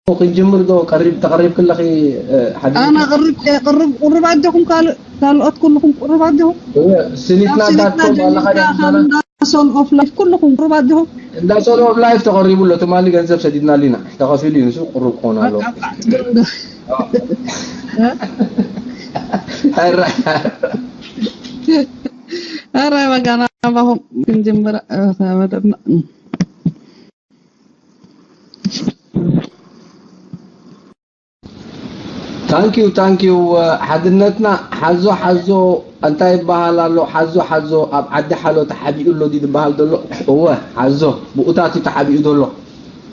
ክንጅምር ዶ ቀሪብ ተቐሪብ ክለኺ ሓዲ ኣና ቅርብ ቅርብ ቅርብ ኣጆኹም ካልእ ካልኦት ኩልኹም ቅርብ ኣጆኹም ስኒትና ዳትኮም ኣለኻ ዳሶን ኦፍ ላይፍ ኩልኹም ቅርብ ኣጆኹም እንዳ ሶሎ ኦፍ ላይፍ ተቐሪቡ ኣሎ ትማሊ ገንዘብ ሰዲድናሉ ኢና ተኸፊሉ እዩ ንሱ ቅሩብ ክኾን ኣለዎ ኣረ በጋና ባኹም ክንጅምር መደብና ታንኪዩ ታንኪዩ ሓድነትና ሓዞ ሓዞ እንታይ ይበሃል ኣሎ ሓዞ ሓዞ ኣብ ዓዲ ሓሎ ተሓቢኡ ኣሎ ድዩ ዝበሃል ዘሎ እወ ሓዞ ብኡታት እዩ ተሓቢኡ ዘሎ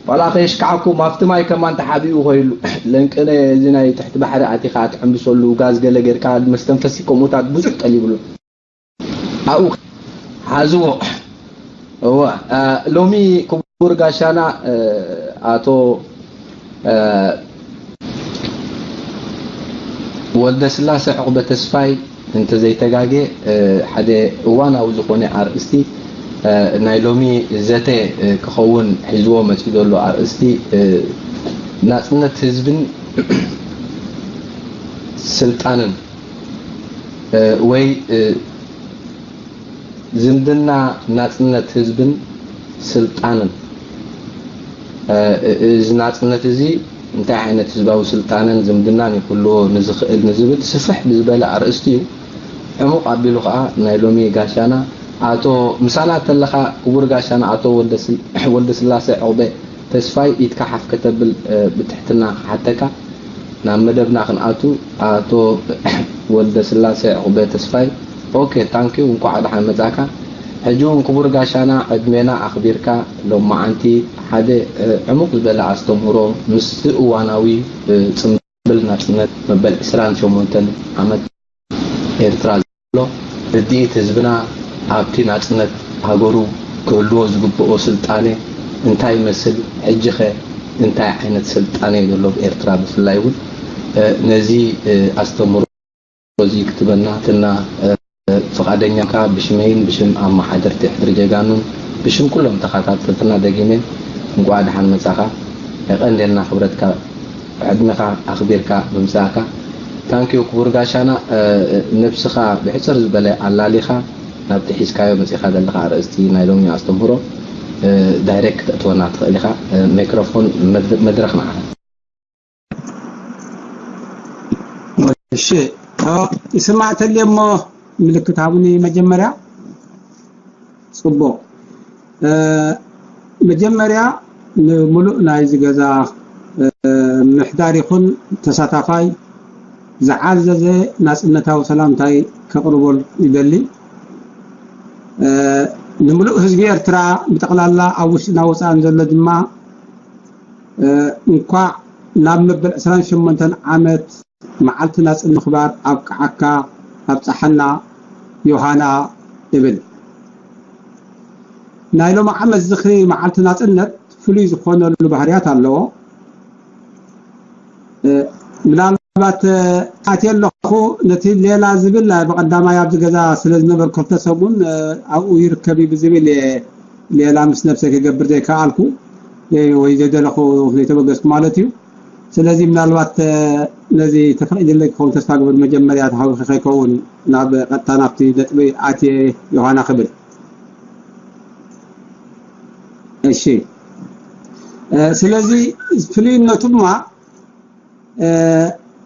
ዋላ ከየሽካዕኩም ኣብቲ ማይ ከማን ተሓቢኡ ኮይሉ ለንቅነ እዚ ናይ ትሕቲ ባሕሪ ኣቲኻ ትሕምብሰሉ ጋዝ ገለ ጌርካ መስተንፈሲ ከምኡታት ብዙሕ ጠሊብሉ ኣብኡ ሓዝዎ እወ ሎሚ ክቡር ጋሻና ኣቶ ወልደ ስላሰ ዕቑበ ተስፋይ እንተዘይተጋጌ ሓደ እዋናዊ ዝኾነ ኣርእስቲ ናይ ሎሚ ዘተ ክኸውን ሒዝዎ መፂኡ ዘሎ ኣርእስቲ ናፅነት ህዝብን ስልጣንን ወይ ዝምድና ናፅነት ህዝብን ስልጣንን እዚ ናፅነት እዚ እንታይ ዓይነት ህዝባዊ ስልጣንን ዝምድናን ይክልዎ ንዝኽእል ንዝብል ስፍሕ ብዝበለ ኣርእስቲ እዩ ዕሙቕ ኣቢሉ ከዓ ናይ ሎሚ ጋሻና ኣቶ ምሳና ተለካ ክቡር ጋሻና ኣቶ ወልደስላሴ ዕቑበ ተስፋይ ኢድካ ሓፍ ከተብል ብትሕትና ክሓተካ ናብ መደብና ክንኣቱ ኣቶ ወልደስላሴ ዕቑበ ተስፋይ ኦኬ ታንኪዩ እንኳዕ ደሓን መጻካ ሕጂ እውን ክቡር ጋሻና ዕድሜና ኣኽቢርካ ሎማዓንቲ ሓደ ዕሙቕ ዝበለ ኣስተምህሮ ምስቲ እዋናዊ ጽምብል ናጽነት መበል ዕስራን ሸሞንተን ዓመት ኤርትራ ዘሎ ርድኢት ህዝብና ኣብቲ ናጽነት ሃገሩ ክህልዎ ዝግብኦ ስልጣነ እንታይ ይመስል፣ ሕጂኸ እንታይ ዓይነት ስልጣነ እዩ ዘሎ ኣብ ኤርትራ ብፍላይ እውን ነዚ ኣስተምህሮ እዚ ክትበና ትና ፍቓደኛካ ብሽመይን ብሽም ኣመሓደርቲ ሕድሪ ጀጋኑን ብሽም ኩሎም ተኸታተልትና ደጊመ እንቋዕ ደሓን መጻኻ የቐንደልና ክብረትካ ዕድመኻ ኣኽቢርካ ምምጻእካ ታንኪዩ ክቡር ጋሻና ነብስኻ ብሕጽር ዝበለ ኣላሊኻ ናብቲ ሒዝካዮ መጺኻ ዘለኻ ኣርእስቲ ናይ ሎሚ ኣስተምህሮ ዳይሬክት ክተእትወና ትኽእል ኢኻ ማይክሮፎን መድረኽ ንዓኻ እሺ ይስማዕ ተልየ እሞ ምልክት ሃቡኒ መጀመርያ ጽቡቕ መጀመርያ ንምሉእ ናይዚ ገዛ ምሕዳር ይኹን ተሳታፋይ ዝዓዘዘ ናፅነታዊ ሰላምታይ ከቕርበል ይደሊ ንምሉእ ህዝቢ ኤርትራ ብጠቕላላ ኣብ ውሽጥና ወፃእን ዘሎ ድማ እንኳዕ ናብ መበል ዕስራን ሸሞንተን ዓመት መዓልቲ ናፅነት ምኽባር ኣብቅዓካ ኣብፀሓና ዮሃና እብል ናይ ሎሚ ዓመት ዝኽሪ መዓልቲ ናፅነት ፍሉይ ዝኾነሉ ባህርያት ኣለዎ ምናልባት ኣትየ ኣለኹ ነቲ ሌላ ዝብል ብቐዳማይ ኣብዚ ገዛ ስለ ዝነበርኩ ክልተ ሰሙን ኣብኡ ይርከብ እዩ ብዝብል ሌላ ምስ ነብሰይ ክገብር ዘይከኣልኩ ወይ ዘይደለኹ ዘይተበገዝኩ ማለት እዩ ስለዚ ምናልባት ነዚ ተፈቒድለይ ክኸውን ተስፋ ግብር መጀመርያ ተሃዊኺ ከይከውን ናብ ቀጥታ ናብቲ ነጥቢ ኣትየ ዮሃና ክብል እሺ ስለዚ ፍልይነቱ ድማ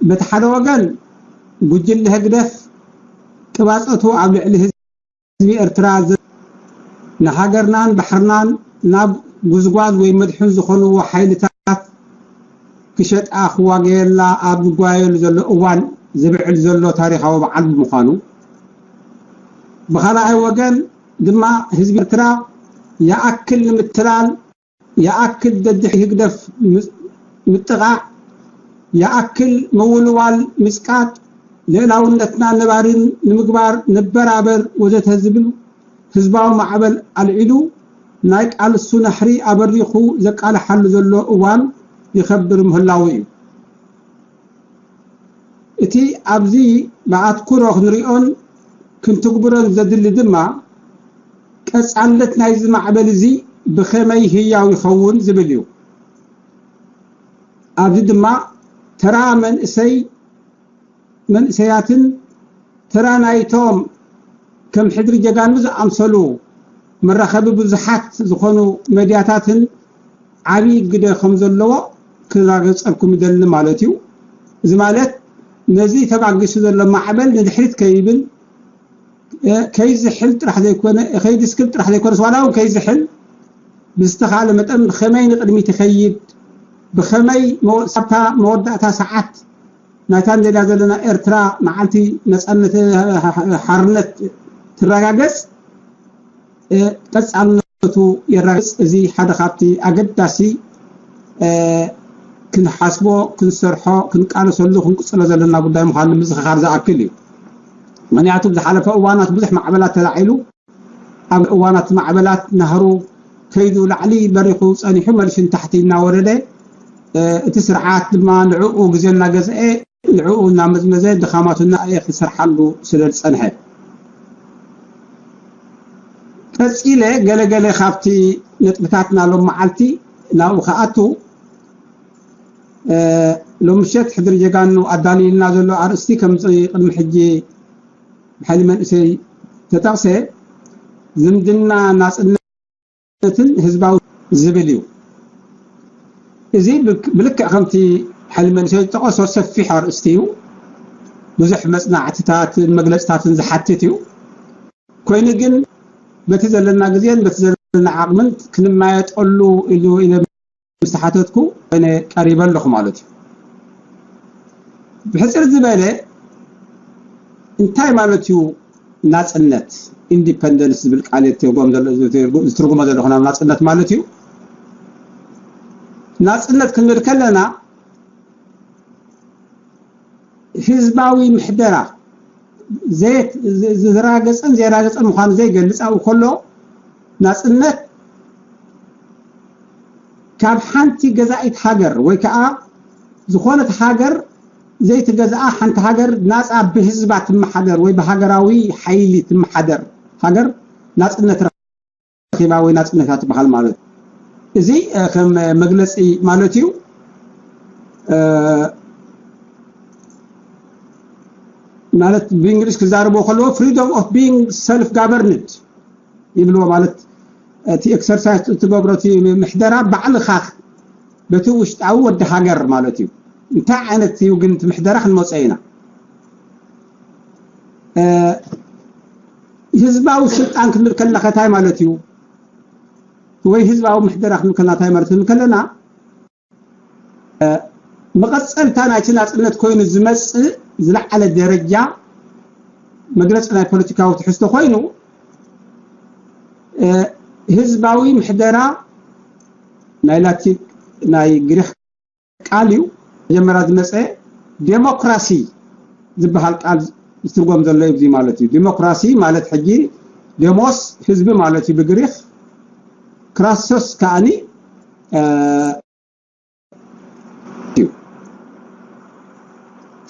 በቲ ሓደ ወገን ጉጅለ ህግደፍ ቅባፀቱ ኣብ ልዕሊ ህዝቢ ኤርትራ ንሃገርናን ባሕርናን ናብ ጉዝጓዝ ወይ መድሕን ዝኾንዎ ሓይልታት ክሸጣ ክዋገየላ ኣብ ዝጓየሉ ዘሎ እዋን ዝብዕል ዘሎ ታሪኻዊ በዓል ብምዃኑ ብኻልኣይ ወገን ድማ ህዝቢ ኤርትራ ይኣክል ንምትላል ይኣክል ደድሕሪ ህግደፍ ምጥቓዕ ይኣክል ምውልዋል ምጽቃጥ ልእላውነትና ነባሪ ንምግባር ንበራበር ወዘተ ዝብል ህዝባዊ ማዕበል ኣልዒሉ ናይ ቃልሱ ናሕሪ ኣበሪኹ ዘቃልሓሉ ዘሎ እዋን ይኸብር ምህላዉ እዩ። እቲ ኣብዚ ብኣትኩሮ ክንሪኦን ክንትግብሮን ዘድሊ ድማ ቀጻልነት ናይዚ ማዕበል እዚ ብኸመይ ህያው ይኸውን ዝብል እዩ። ኣብዚ ድማ ተራ መንእሰይ መንእሰያትን ተራ ናይቶም ከም ሕድሪ ጀጋኑ ዝኣምሰሉ መራኸቢ ብዙሓት ዝኾኑ መድያታትን ዓብዪ ግደ ከም ዘለዎ ክረጋግጸልኩም ይደሊ ማለት እዩ። እዚ ማለት ነዚ ተባጊሱ ዘሎ ማዕበል ንድሕሪት ከይብል ከይዝሕል ጥራሕ ዘይኮነ ከይድስክል ጥራሕ ዘይኮነስ ዋላ እውን ከይዝሕል ብዝተኻለ መጠን ብኸመይ ንቕድሚት ይኸይድ ብኸመይ ሳብታ መወዳእታ ሰዓት ናይታ ንደልያ ዘለና ኤርትራ መዓልቲ ነፃነት ሓርነት ትረጋገፅ ቀፃልነቱ የረጋግፅ። እዚ ሓደ ካብቲ ኣገዳሲ ክንሓስቦ ክንሰርሖ ክንቃለሰሉ ክንቅፅሎ ዘለና ጉዳይ ምዃኑ ንምዝኽኻር ዝኣክል እዩ። ምክንያቱ ብዝሓለፈ እዋናት ብዙሕ ማዕበላት ተላዒሉ ኣብ እዋናት ማዕበላት ናህሩ ከይዱ ላዕሊ በሪኹ ፀኒሑ መልሲ ንታሕቲ እናወረደ እቲ ስርዓት ድማ ንዕኡ ግዜ እናገዝአ ንዕኡ እናመዝመዘ ድኻማቱ እናኣየ ክሰርሓሉ ስለ ዝፀንሐ ቀፂለ ገለገለ ካብቲ ነጥብታትና ሎም መዓልቲ ናብኡ ከኣቱ ሎም ምሸት ሕድሪ ጀጋኑ ኣዳልዩልና ዘሎ ኣርእስቲ ከምዚ ቅድሚ ሕጂ ብሓይሊ መንእሰይ ተጠቕሰ ዝምድና ናፅነትን ህዝባዊ ዝብል እዩ። እዚ ብልክዕ ከምቲ ሓይሊ መንእሰይ ዝጠቐሶ ሰፊሕ ኣርእስቲ እዩ። ብዙሕ መፅናዕትታትን መግለፅታትን ዝሓትት እዩ። ኮይኑ ግን በቲ ዘለና ግዜን በቲ ዘለና ዓቕምን ክንማየጠሉ ኢሉ ኢለ ምስ ተሓተትኩ ኣነ ቀሪበ ኣለኹ ማለት እዩ። ብሕፅር ዝበለ እንታይ ማለት እዩ ናፅነት ኢንዲፐንደንስ ዝብል ቃል ዝትርጉሞ ዘለኹ ናብ ናፅነት ማለት እዩ። ናፅነት ክንብል ከለና ህዝባዊ ምሕደራ ዝተራገፀን ዘይራገፀን ምዃኑ ዘይገልፅ ኣብኡ ከሎ ናፅነት ካብ ሓንቲ ገዛኢት ሃገር ወይ ከዓ ዝኾነት ሃገር ዘይትገዝኣ ሓንቲ ሃገር ናፃ ብህዝባ ትመሓደር ወይ ብሃገራዊ ሓይሊ ትመሓደር ሃገር ናፅነት ረኺባ ወይ ናፅነታ ትበሃል ማለት እዩ። እዚ ከም መግለፂ ማለት እዩ። ማለት ብእንግሊዝ ክዛረብዎ ከለዎ freedom of being self governed ይብልዎ ማለት እቲ ኤክሰርሳይዝ እትገብሮ እቲ ምሕደራ ባዕልኻ በቲ ውሽጣዊ ወዲ ሃገር ማለት እዩ። እንታይ ዓይነት እዩ ግን እቲ ምሕደራ ክንመፀ ኢና። ህዝባዊ ስልጣን ክንብል ከለና ከታይ ማለት እዩ ወይ ህዝባዊ ምሕደራ ክንብል ከለና እንታይ ማለት ክንብል ከለና መቐፀልታ ናይቲ ናፅነት ኮይኑ ዝመፅእ ዝለዓለ ደረጃ መግለፂ ናይ ፖለቲካዊ ትሕዝቶ ኮይኑ ህዝባዊ ምሕደራ ናይ ላቲን ናይ ግሪክ ቃል እዩ። መጀመርያ ዝመፀ ዴሞክራሲ ዝበሃል ቃል ዝትርጎም ዘሎ እዩ ማለት እዩ። ዴሞክራሲ ማለት ሕጂ ዴሞስ ህዝቢ ማለት እዩ ብግሪክ፣ ክራሶስ ከዓኒ እዩ።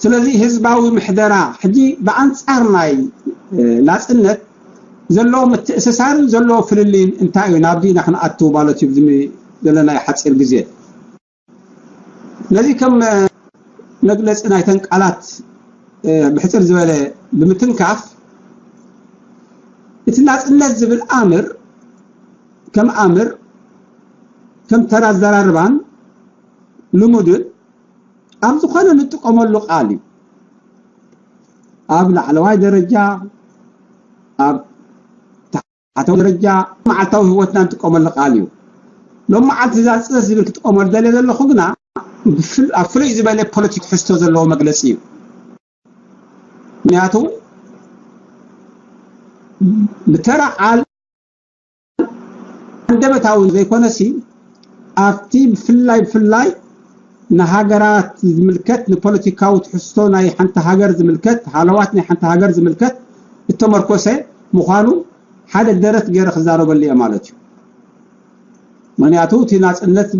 ስለዚ ህዝባዊ ምሕደራ ሕጂ ብኣንፃር ናይ ናፅነት ዘለዎ ምትእስሳርን ዘለዎ ፍልልይን እንታይ እዩ ናብዚ ኢና ክንኣትው ማለት እዩ ዘለናይ ሓፂር ግዜ ነዚ ከም መግለፂ ናይተን ቃላት ብሕፅር ዝበለ ብምትንካፍ እቲ ናፅነት ዝብል ኣምር ከም ኣምር ከም ተራ ኣዘራርባን ልሙድን ኣብ ዝኾነ ንጥቀመሉ ቃል እዩ። ኣብ ላዕለዋይ ደረጃ ኣብ ታሕተዋይ ደረጃ መዓልታዊ ህይወትና ንጥቀመሉ ቃል እዩ። ሎም መዓልቲ እዛ ፅስ ዝብል ክጥቀመሉ ደልየ ዘለኹ ግና ኣብ ፍሉይ ዝበለ ፖለቲክ ሕዝቶ ዘለዎ መግለፂ እዩ። ምክንያቱ ብተራ ቃል ኣንደበታዊ ዘይኮነሲ ኣብቲ ብፍላይ ብፍላይ ንሃገራት ዝምልከት ንፖለቲካዊ ትሕዝቶ ናይ ሓንቲ ሃገር ዝምልከት ሃለዋት ናይ ሓንቲ ሃገር ዝምልከት እተመርኮሰ ምዃኑ ሓደ ደረት ገይረ ክዛረበሉ እየ ማለት እዩ። ምክንያቱ እቲ ናፅነት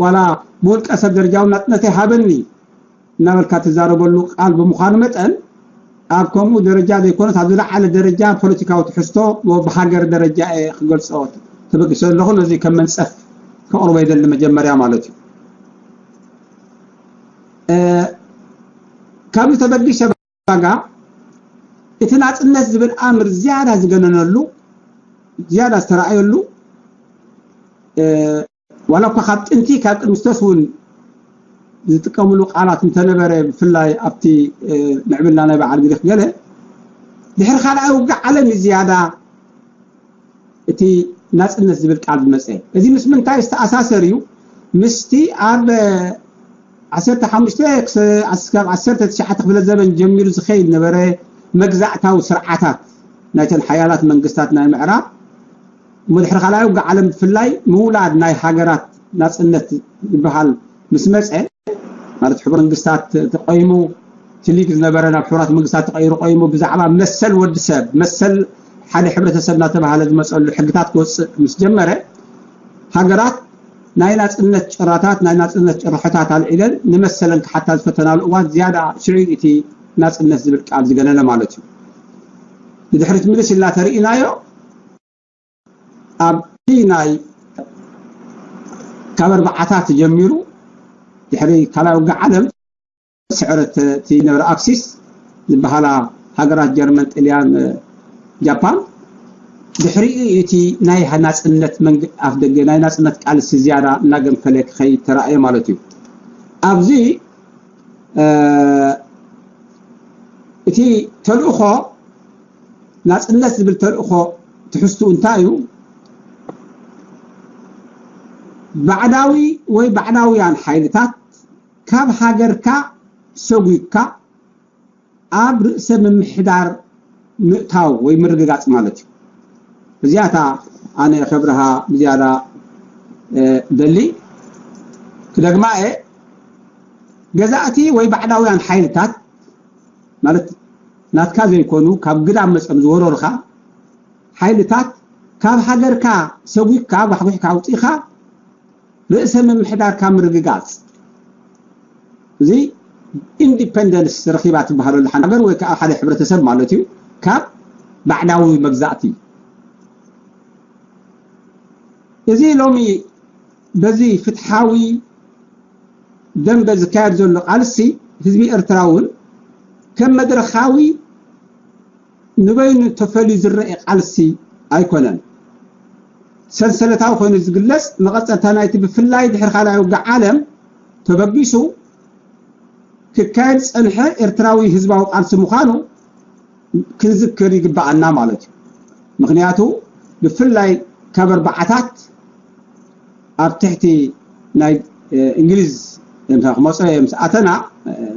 ዋላ ብውልቀ ሰብ ደረጃ እውን ናፅነት ይሃበኒ እናበልካ ትዛረበሉ ቃል ብምዃኑ መጠን ኣብ ከምኡ ደረጃ ዘይኮነስ ኣብ ዝለዓለ ደረጃ ፖለቲካዊ ትሕዝቶ ብሃገር ደረጃ እየ ክገልፆ ተበጊሰ ኣለኹ። ነዚ ከም መንፀፍ ከቕርቦ ይደሊ መጀመርያ ማለት እዩ። ካብዚ ተበጊሰ ባጋ እቲ ናፅነት ዝብል ኣምር ዝያዳ ዝገነነሉ ዝያዳ ዝተረኣየሉ ዋላ እኳ ካብ ጥንቲ ካብ ቅድሚ ስቶስ እውን ዝጥቀምሉ ቃላት እንተነበረ ብፍላይ ኣብቲ ምዕብልና ናይ በዓል ግሪክ ገለ ድሕሪ ካልኣይ ውግእ ዓለም እዩ ዝያዳ እቲ ናፅነት ዝብል ቃል ዝመፀ። እዚ ምስ ምንታይ ዝተኣሳሰር እዩ? ምስቲ ኣብ ዓሰርተ ሓሙሽተ ክሳብ ዓሰርተ ትሽዓተ ክፍለ ዘበን ጀሚሩ ዝኸይድ ነበረ መግዛእታዊ ስርዓታት ናይተን ሓያላት መንግስታት ናይ ምዕራብ እሞ ድሕሪ ካልኣይ ውግእ ዓለም ብፍላይ ምውላድ ናይ ሃገራት ናፅነት ዝበሃል ምስ መፀ ማለት ሕቡር መንግስታት ተቆይሙ እቲ ሊግ ዝነበረ ናብ ሕቡራት መንግስታት ተቀይሩ ቆይሙ ብዛዕባ መሰል ወዲ ሰብ መሰል ሓደ ሕብረተሰብ እናተባሃለ ዝመፀሉ ሕግታት ክወፅእ ምስ ጀመረ ሃገራት ናይ ናፅነት ጭራታት ናይ ናፅነት ጭርሖታት ኣልዒለን ንመሰለን ክሓታ ዝፈተናሉ እዋን ዝያዳ ሽዑ እቲ ናፅነት ዝብል ቃል ዝገነነ ማለት እዩ። ብድሕሪት ምልስ ኢልና ተርእናዮ ኣብቲ ናይ ካብ ኣርባዓታት ጀሚሩ ድሕሪ ካልኣይ ውግእ ዓለም ስዕረት እቲ ነበረ ኣክሲስ ዝበሃላ ሃገራት ጀርመን፣ ጥልያን፣ ጃፓን ድሕሪኡ እቲ ናይ ናፅነት መንግ ኣፍ ደገ ናይ ናፅነት ቃልሲ ዝያዳ እናገንፈለ ክኸይድ ተራእየ ማለት እዩ። ኣብዚ እቲ ተልእኾ ናፅነት ዝብል ተልእኾ ትሕዝቱ እንታይ እዩ? ባዕዳዊ ወይ ባዕዳውያን ሓይልታት ካብ ሃገርካ ሰጒግካ ኣብ ርእሰ ምምሕዳር ምእታው ወይ ምርግጋፅ ማለት እዩ። እዚኣታ ኣነ ከብርሃ ብዝያዳ ደሊ ክደግማ እየ። ገዛእቲ ወይ ባዕዳውያን ሓይልታት ማለት ናትካ ዘይኮኑ ካብ ግዳም መፀም ዝወረሩኻ ሓይልታት ካብ ሃገርካ ሰጒግካ ጓሕጒሕካ ኣውፂእኻ ርእሰ ምምሕዳርካ ምርግጋፅ እዚ ኢንዲፐንደንስ ረኺባ ትበሃለሉ ሓንቲ ሃገር ወይ ከዓ ሓደ ሕብረተሰብ ማለት እዩ ካብ ባዕዳዊ መግዛእቲ። እዚ ሎሚ በዚ ፍትሓዊ ደንበ ዝካየድ ዘሎ ቃልሲ ህዝቢ ኤርትራ እውን ከም መድረኻዊ ንበይኑ ተፈልዩ ዝረአ ቃልሲ ኣይኮነን። ሰንሰለታዊ ኮይኑ ዝግለጽ መቐጸልታ ናይቲ ብፍላይ ድሕሪ ካልኣይ ውግእ ዓለም ተበጊሱ ክካየድ ዝጸንሐ ኤርትራዊ ህዝባዊ ቃልሲ ምዃኑ ክንዝክር ይግባኣና ማለት እዩ። ምክንያቱ ብፍላይ ካብ ኣርባዓታት ኣብ ትሕቲ ናይ እንግሊዝ ክመፀ ምስ ኣተና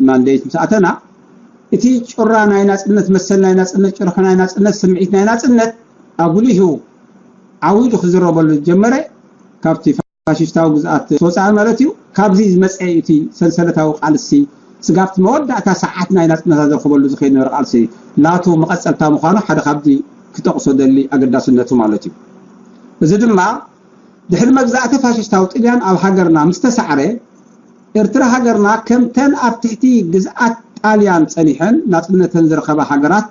ማንዴት ምስ ኣተና እቲ ጩራ ናይ ናፅነት መሰል ናይ ናፅነት ጭርሖ ናይ ናፅነት ስምዒት ናይ ናፅነት ኣጉሊሁ ዓዊዱ ክዝረበሉ ዝጀመረ ካብቲ ፋሽስታዊ ግዝኣት ተወፃኢ ማለት እዩ። ካብዚ ዝመፀ እቲ ሰንሰለታዊ ቃልሲ ስጋብቲ መወዳእታ ሰዓት ናይ ናፅነታ ዘርክበሉ ዝኸይድ ነበረ ቃልሲ ናቱ መቐፀልታ ምዃኑ ሓደ ካብዚ ክጠቕሶ ደሊ ኣገዳስነቱ ማለት እዩ። እዚ ድማ ድሕሪ መግዛእቲ ፋሽስታዊ ጥልያን ኣብ ሃገርና ምስ ተሳዕረ ኤርትራ ሃገርና ከምተን ኣብ ትሕቲ ግዝኣት ጣልያን ፀኒሐን ናፅነተን ዝረኸባ ሃገራት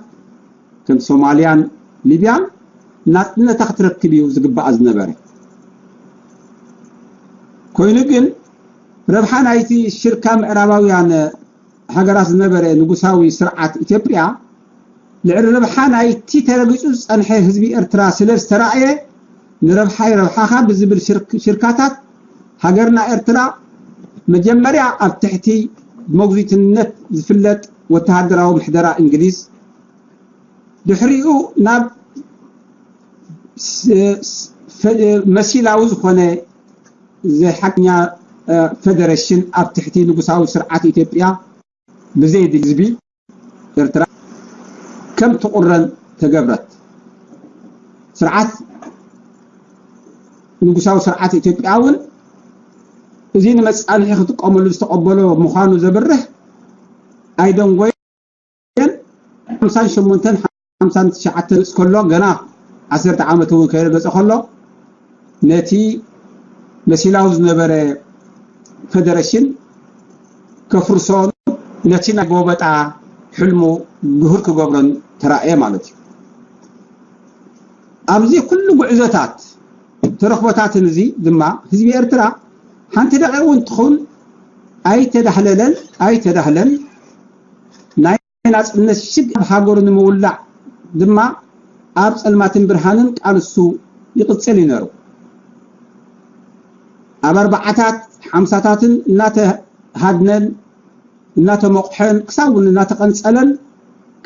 ከም ሶማልያን ሊብያን ናፅነታ ክትረክብ እዩ ዝግባኣ ዝነበረ። ኮይኑ ግን ረብሓ ናይቲ ሽርካ ምዕራባውያን ሃገራት ዝነበረ ንጉሳዊ ስርዓት ኢትዮጵያ ልዕሊ ረብሓ ናይቲ ተረጊፁ ዝፀንሐ ህዝቢ ኤርትራ ስለ ዝተራእየ ንረብሓይ ረብሓኻ ብዝብል ሽርካታት ሃገርና ኤርትራ መጀመርያ ኣብ ትሕቲ መጉዚትነት ዝፍለጥ ወተሃደራዊ ምሕደራ እንግሊዝ ድሕሪኡ ናብ መሲላዊ ዝኾነ ዘይሓቅኛ ፈደረሽን ኣብ ትሕቲ ንጉሳዊ ስርዓት ኢትዮጵያ ብዘይ ህዝቢ ኤርትራ ከም ትቑረን ተገብረት። ስርዓት ንጉሳዊ ስርዓት ኢትዮጵያ እውን እዚ ንመፃንሒ ክጥቀመሉ ዝተቐበሎ ምዃኑ ዘብርህ ኣይደንጎየን ሓምሳን ሸሞንተን ሓምሳን ትሽዓተን ከሎ ገና ዓሰርተ ዓመት እውን ከይረገፀ ከሎ ነቲ መሲላዊ ዝነበረ ፈደረሽን ከፍርሶን ነቲ ናይ ጎበጣ ሕልሙ ግሁድ ክገብሮን ተራእየ ማለት እዩ። ኣብዚ ኩሉ ጉዕዞታት ተረኽቦታትን እዚ ድማ ህዝቢ ኤርትራ ሓንቲ ደቂቕ እውን ትኹን ኣይተዳህለለን ኣይተዳህለን ናይ ናጽነት ሽግ ኣብ ሃገሩ ንምውላዕ ድማ ኣብ ጸልማትን ብርሃንን ቃልሱ ይቕጽል እዩ ነሩ። ኣብ ኣርባዓታት ሓምሳታትን እናተሃድነን እናተሞቕሐን ክሳብ እውን እናተቐንጸለን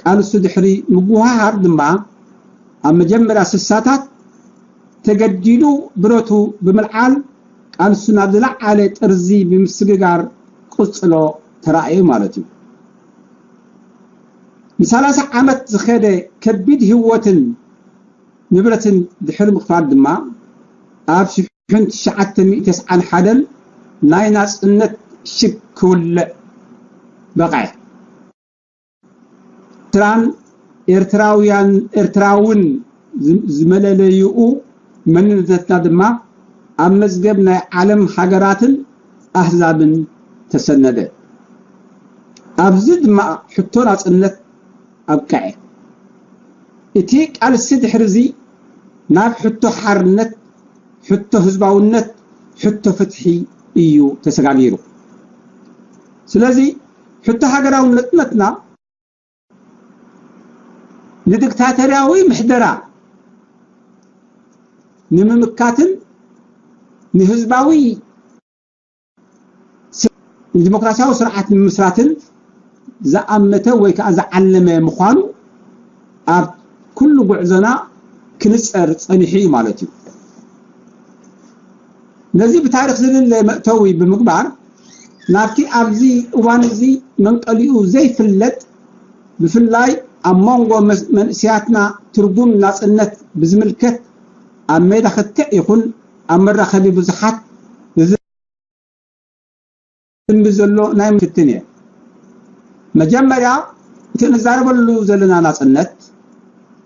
ቃልሱ ድሕሪ ምጉሃሃር ድማ ኣብ መጀመርያ ስሳታት ተገዲዱ ብረቱ ብምልዓል ቃልሱ ናብ ዝለዓለ ጥርዚ ብምስግጋር ቅጽሎ ተራእየ ማለት እዩ። ንሳላሳ ዓመት ዝኸደ ከቢድ ህይወትን ንብረትን ድሕሪ ምኽፋል ድማ ኣብ ሽሕን ትሽዓተ ሚእቲ ተስዓን ሓደን ናይ ናጽነት ሽግ ክውልዕ በቕዐ። ኤርትራን ኤርትራውያን ኤርትራውን ዝመለለይኡ መንነትና ድማ ኣብ መዝገብ ናይ ዓለም ሃገራትን ኣህዛብን ተሰነደ። ኣብዚ ድማ ሕቶ ናጽነት ኣብቅዐ። እቲ ቃልሲ ድሕርዚ ናብ ሕቶ ሓርነት፣ ሕቶ ህዝባውነት፣ ሕቶ ፍትሒ እዩ ተሰጋጊሩ። ስለዚ ሕቶ ሃገራዊ ነጽነትና ንዲክታተርያዊ ምሕደራ ንምምካትን ንህዝባዊ ንዲሞክራሲያዊ ስርዓት ንምምስራትን ዝኣመተ ወይ ከዓ ዝዓለመ ምዃኑ ኣብ ኩሉ ጉዕዞና ክንጸር ጸኒሑ እዩ ማለት እዩ። ነዚ ብታሪኽ ዝልለ መእተዊ ብምግባር ናብቲ ኣብዚ እዋን እዚ መንቀሊኡ ዘይፍለጥ ብፍላይ ኣብ መንጎ መንእስያትና ትርጉም ናጽነት ብዝምልከት ኣብ ሜዳ ክትዕ ይኹን ኣብ መራኸቢ ብዙሓት ዝንቢ ዘሎ ናይ ምፍትን እየ። መጀመርያ እቲ ንዛረበሉ ዘለና ናጽነት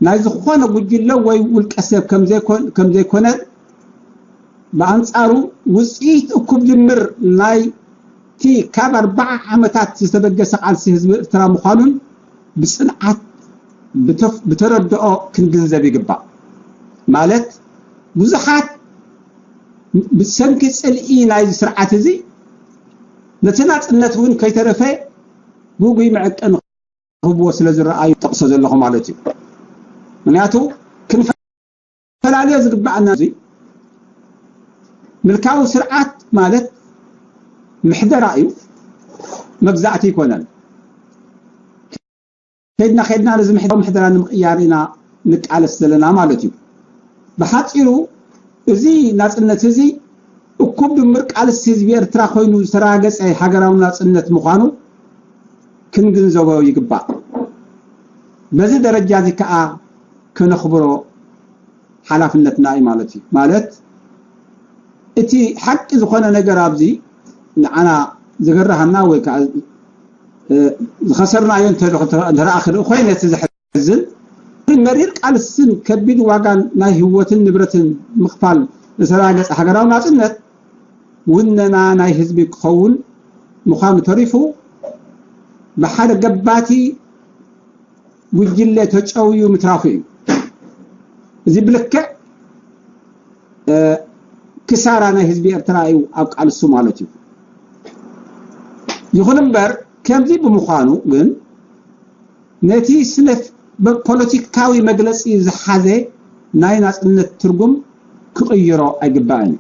ናይ ዝኾነ ጉጅለ ወይ ውልቀ ሰብ ከም ዘይኮነ ብኣንጻሩ ውፅኢት እኩብ ድምር ናይቲ ካብ ኣርባዓ ዓመታት ዝተበገሰ ቃልሲ ህዝቢ ኤርትራ ምዃኑን ብፅንዓት ብተረድኦ ክንግንዘብ ይግባእ። ማለት ብዙሓት ብሰንኪ ፅልኢ ናይዚ ስርዓት እዚ ነቲ ናፅነት እውን ከይተረፈ ግጉይ መዐቀኒ ክህብዎ ስለ ዝረኣዩ ጠቕሶ ዘለኹ ማለት እዩ። ምክንያቱ ክንፈላለዮ ዝግባኣና እዚ ምልካዊ ስርዓት ማለት ምሕደራ እዩ፣ መግዛእቲ ኣይኮነን። ከድና ከድና ነዚ ምሕደራ ንምቕያር ኢና ንቃለስ ዘለና ማለት እዩ። ብሓፂሩ እዚ ናፅነት እዚ እኩብ ድምር ቃልሲ ህዝቢ ኤርትራ ኮይኑ ዝተረጋገፀ ሃገራዊ ናፅነት ምዃኑ ክንግንዘቦ ይግባእ። በዚ ደረጃ እዚ ከዓ ከነኽብሮ ሓላፍነትና እዩ ማለት እዩ። ማለት እቲ ሓቂ ዝኾነ ነገር ኣብዚ ንዓና ዝገርሃና ወይ ከዓ ዝኸሰርናዮ እንተረኣ ክርኢ ኮይነ እቲ ዘሕዝን መሪር ቃልስን ከቢድ ዋጋን ናይ ህይወትን ንብረትን ምኽፋል ዝተረጋገፀ ሃገራዊ ናፅነት ውነና ናይ ህዝቢ ክኸውን ምዃኑ ተሪፉ ብሓደ ገባቲ ጉጅለ ተጨውዩ ምትራፉ እዩ። እዚ ብልክዕ ክሳራ ናይ ህዝቢ ኤርትራ እዩ ኣብ ቃልሱ ማለት እዩ። ይኹን እምበር ከምዚ ብምዃኑ ግን ነቲ ስነ ፖለቲካዊ መግለፂ ዝሓዘ ናይ ናፅነት ትርጉም ክቕይሮ ኣይግባእን እዩ።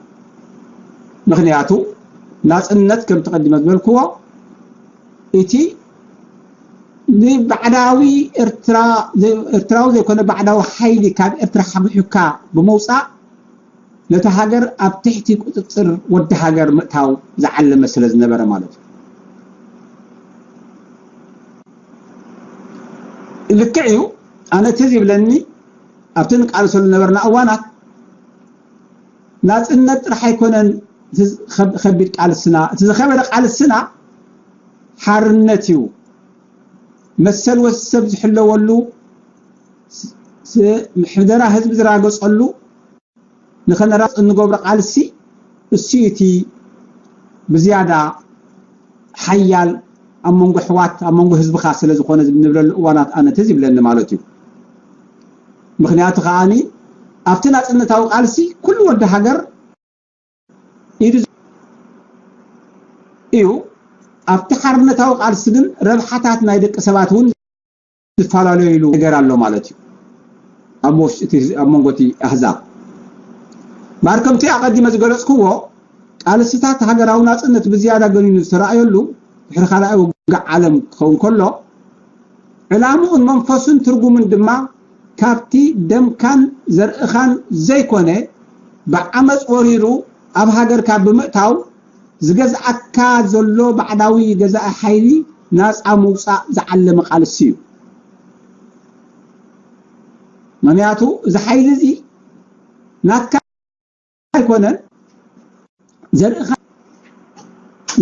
ምኽንያቱ ናፅነት ከምቲ ቀዲመ ዝበልክዎ እቲ ንባዕዳዊ ኤርትራዊ ዘይኮነ ባዕዳዊ ሓይሊ ካብ ኤርትራ ሓጒሑካ ብምውፃእ ነቲ ሃገር ኣብ ትሕቲ ቁፅፅር ወዲ ሃገር ምእታው ዝዓለመ ስለ ዝነበረ ማለት እዩ። ልክዕ እዩ። ኣነ እቲ ዝብለኒ ኣብቲ ንቃልሰሉ ዝነበርና እዋናት ናፅነት ጥራሕ ኣይኮነን ከቢድ ቃልስና፣ እቲ ዝኸበደ ቃልስና ሓርነት እዩ። መሰል ወሰብ ዝሕለወሉ፣ ምሕደራ ህዝቢ ዝራገፀሉ ንኸነራፅ እንገብሮ ቃልሲ እሱ እቲ ብዝያዳ ሓያል ኣብ መንጎ ኣሕዋት ኣብ መንጎ ህዝብኻ ስለ ዝኾነ ንብለሉ እዋናት ኣነ ትዝ ይብለኒ ማለት እዩ። ምኽንያቱ ከዓኒ ኣብቲ ናፅነታዊ ቃልሲ ኩሉ ወዲ ሃገር ኢዱ እዩ። ኣብቲ ሓርነታዊ ቃልሲ ግን ረብሓታት ናይ ደቂ ሰባት እውን ዝፈላለዩሉ ነገር ኣሎ ማለት እዩ። ኣብ ውሽጢ እቲ ኣብ መንጎ እቲ ኣህዛብ ባርከምቲ ኣቐዲመ ዝገለጽክዎ ቃልስታት ሃገራዊ ናጽነት ብዝያዳ ገኒኑ ዝተረኣየሉ ድሕሪ ካልኣይ ውግእ ዓለም ክኸውን ከሎ ዕላምኡን መንፈሱን ትርጉምን ድማ ካብቲ ደምካን ዘርእኻን ዘይኮነ ብዓመፅ ወሪሩ ኣብ ሃገርካ ብምእታው ዝገዝኣካ ዘሎ ባዕዳዊ ገዛኢ ሓይሊ ናፃ ምውፃእ ዝዓለመ ቃልሲ እዩ። ምክንያቱ እዚ ሓይሊ እዚ ናትካ ኣይኮነን፣ ዘርእኻ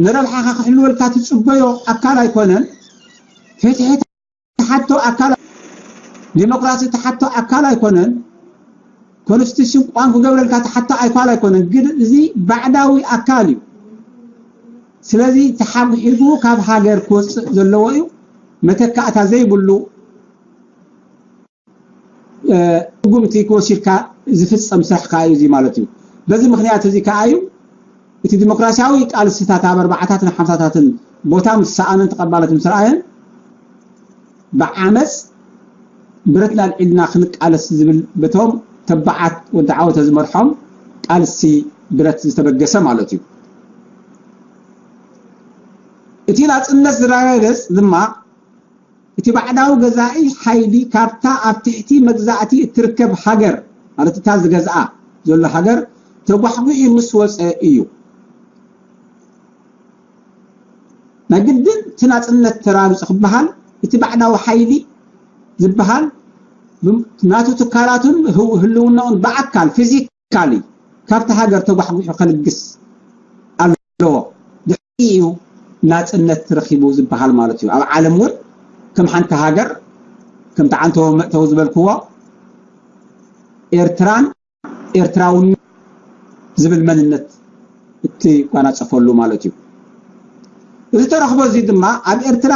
ንረብሓኻ ክሕልወልካ ትፅበዮ ኣካል ኣይኮነን። ፍትሒ ትሓቶ ኣካል፣ ዲሞክራሲ ትሓቶ ኣካል ኣይኮነን። ኮንስቲቱሽን ቋንቋ ክገብረልካ ትሓቶ ኣካል ኣይኮነን። ግን እዚ ባዕዳዊ ኣካል እዩ። ስለዚ ተሓጉሒጉ ካብ ሃገር ክወፅእ ዘለዎ እዩ። መተካእታ ዘይብሉ ስጉምቲ ክወሲድካ ዝፍፀም ስራሕ ከዓ እዩ እዚ ማለት እዩ። በዚ ምክንያት እዚ ከዓ እዩ እቲ ዲሞክራሲያዊ ቃልስታት ኣብ ኣርባዓታትን ሓምሳታትን ቦታ ምስ ሰኣነን ተቐባለት ምስ ረኣየን ብዓመፅ ብረትና ኣልዒልና ክንቃለስ ዝብል በቶም ተባዓት ወዲ ዓወተ ዝመርሖም ቃልሲ ብረት ዝተበገሰ ማለት እዩ። እቲ ናፅነት ዝረጋገፅ ድማ እቲ ባዕዳዊ ገዛኢ ሓይሊ ካብታ ኣብ ትሕቲ መግዛእቲ እትርከብ ሃገር ማለት እታ ዝገዝኣ ዘሎ ሃገር ተጓሕጒሑ ምስ ወፀ እዩ። ናይ ግድን እቲ ናፅነት ተራግፁ ክበሃል እቲ ባዕዳዊ ሓይሊ ዝበሃል ናቱ ትካላቱን ህልውናኡን ብኣካል ፊዚካሊ ካብቲ ሃገር ተጓሕጒሑ ከልግስ ኣለዎ። ድሕሪ እዩ ናፅነት ረኪቡ ዝበሃል ማለት እዩ። ኣብ ዓለም እውን ከም ሓንቲ ሃገር ከምቲ ዓንተቦ መእተዊ ዝበልክዎ ኤርትራን ኤርትራውን ዝብል መንነት እትጓናፀፈሉ ማለት እዩ። እዚ ተረኽቦ እዚ ድማ ኣብ ኤርትራ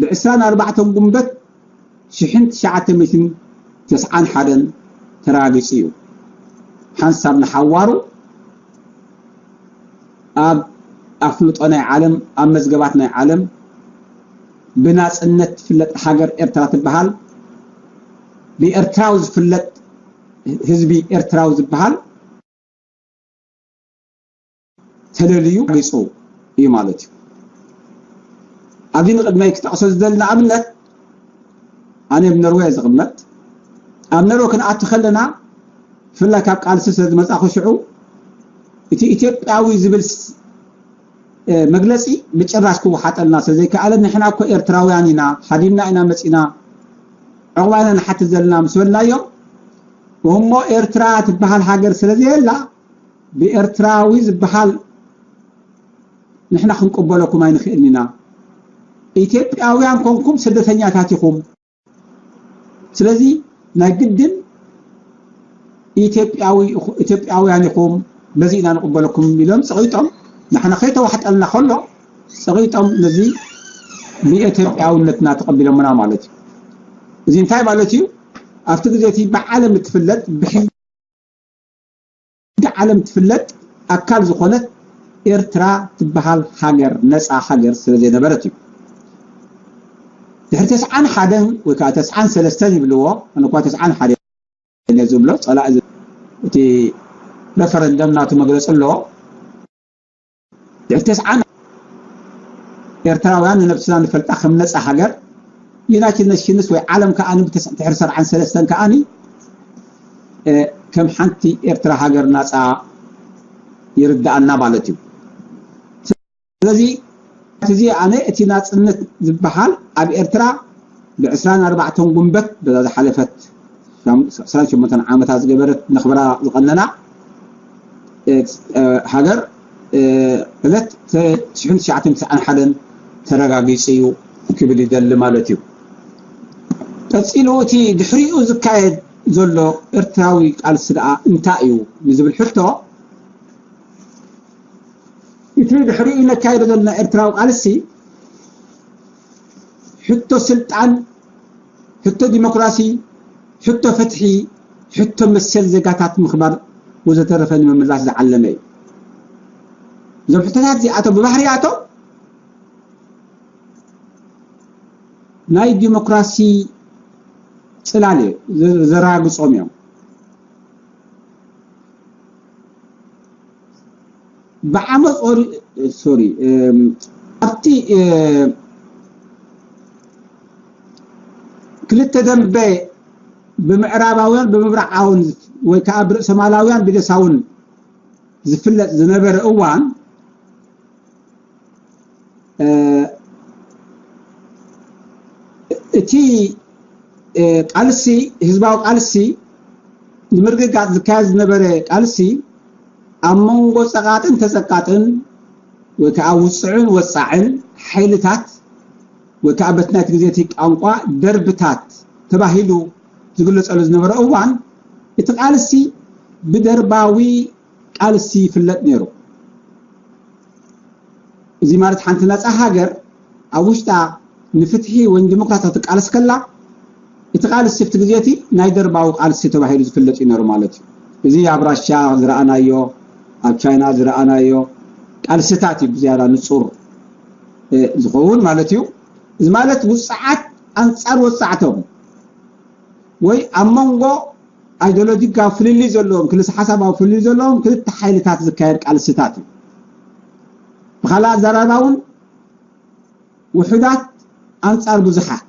ብ24 ጉንበት ሽሕን ትሽዓተ ሚእትን ተስዓን ሓደን ተረጋጊፁ እዩ። ሓንሳብ ንሓዋሩ ኣብ ኣፍልጦ ናይ ዓለም ኣብ መዝገባት ናይ ዓለም ብናፅነት ትፍለጥ ሃገር ኤርትራ ትበሃል። ብኤርትራዊ ዝፍለጥ ህዝቢ ኤርትራዊ ዝበሃል ተለልዩ ሪፁ እዩ ማለት እዩ። ኣብዚ ንቅድመይ ክጠቅሶ ዝደሊ ንኣብነት ኣነ ኣብ ኖርወይ ዝቕመጥ ኣብ ኖርወይ ክንኣቱ ከለና ብፍላይ ካብ ቃልሲ ስለ ዝመፃኹ ሽዑ እቲ ኢትዮጵያዊ ዝብል መግለፂ ብጭራሽ ክወሓጠልና ስለዘይከኣለ ንሕና እኮ ኤርትራውያን ኢና፣ ሃዲምና ኢና መፂና፣ ዕቑባ ኢና ንሓትት ዘለና ምስ በልናዮም እሞ ኤርትራ ትበሃል ሃገር ስለዘየላ ብኤርትራዊ ዝበሃል ንሕና ክንቅበለኩም ኣይንኽእልን ኢና። ኢትዮጵያውያን ኮንኩም ስደተኛታት ኢኹም። ስለዚ ናይ ግድን ኢትዮጵያዊ ኢኹ- ኢትዮጵያውያን ኢኹም፣ በዚ ኢና ንቅበለኩም ኢሎም ፀቒጦም። ንሕና ከይተዋሕጠልና ከሎ ፀቒጦም ነዚ ብኢትዮጵያውነትና ተቐቢሎምና ማለት እዩ። እዚ እንታይ ማለት እዩ? ኣብቲ ግዜ እቲ ብዓለም እትፍለጥ ብሕጊ ዓለም ትፍለጥ ኣካል ዝኾነት ኤርትራ ትበሃል ሃገር ነፃ ሃገር ስለ ዘይነበረት እዩ። ድሕሪ ተስዓን ሓደን ወይ ከዓ ተስዓን ሰለስተን ይብልዎ፣ ኣነ እኳ ተስዓን ሓደን እየ ዝብሎ፣ ፀላኢ ዝ- እቲ ረፈረንደም ናቱ መግለፂ ኣለዎ። ድሕሪ ተስዓን ኤርትራውያን ንነብስና ንፈልጣ ከም ነፃ ሃገር ዩናይትድ ኔሽንስ ወይ ዓለም ከኣ ብተስ- ድሕሪ ሰብዓን ሰለስተን ከኣ ከም ሓንቲ ኤርትራ ሃገር ናፃ ይርዳኣና ማለት እዩ። ስለዚ እዚ ኣነ እቲ ናፅነት ዝበሃል ኣብ ኤርትራ ብ24 ጉንበት በዛ ዝሓለፈት ዕስራን ሸሞንተን ዓመታት ዝገበረት ነኽብራ ዝቐነና ሃገር ዕለት ሽሕን ትሽዓተን ትስዓን ሓደን ተረጋጊፁ እዩ ክብል ይደሊ ማለት እዩ። ቀፂሉ እቲ ድሕሪኡ ዝካየድ ዘሎ ኤርትራዊ ቃልሲ ደኣ እንታይ እዩ ንዝብል ሕቶ እቲ ድሕሪኡ ነካይዶ ዘለና ኤርትራዊ ቃልሲ ሕቶ ስልጣን፣ ሕቶ ዲሞክራሲ፣ ሕቶ ፍትሒ፣ ሕቶ መሰል ዜጋታት ምኽባር ወዘተረፈ ንምምላስ ዝዓለመ እዩ። እዞም ሕቶታት እዚኣቶም ብባህርያቶም ናይ ዲሞክራሲ ፅላል እዩ ዘራግፆም እዮም። ብዓመፅ ኦሪ ሶሪ ኣብቲ ክልተ ደንበ ብምዕራባውያን ብምብራዓውን ወይ ከዓ ብርእሰማላውያን ብደሳውን ዝፍለጥ ዝነበረ እዋን እቲ ቃልሲ ህዝባዊ ቃልሲ ንምርግጋፅ ዝካየድ ዝነበረ ቃልሲ ኣብ መንጎ ፀቃጥን ተፀቃጥን ወይ ከዓ ውፅዕን ወፃዕን ሓይልታት ወይ ከዓ በቲ ናይቲ ግዜ እቲ ቋንቋ ደርብታት ተባሂሉ ዝግለፀሉ ዝነበረ እዋን እቲ ቃልሲ ብደርባዊ ቃልሲ ይፍለጥ ነይሩ። እዚ ማለት ሓንቲ ነፃ ሃገር ኣብ ውሽጣ ንፍትሒ ወይ ንዲሞክራሲ ትቃለስ ከላ እቲ ቃልሲ ኣብቲ ግዜ እቲ ናይ ደርባዊ ቃልሲ ተባሂሉ ዝፍለጥ እዩ ነይሩ ማለት እዩ። እዚ ኣብ ራሻ ዝረኣናዮ ኣብ ቻይና ዝረኣናዮ ቃልስታት እዩ ብዝያዳ ንፁር ዝኸውን ማለት እዩ። እዚ ማለት ውፅዓት ኣንፃር ወፃዕቶም ወይ ኣብ መንጎ ኣይዲዮሎጂካዊ ፍልልይ ዘለዎም ክልተ ሓሳባዊ ፍልልይ ዘለዎም ክልተ ሓይልታት ዝካየድ ቃልስታት እዩ። ብካልእ ኣዘራርባ እውን ውሑዳት ኣንፃር ብዙሓት።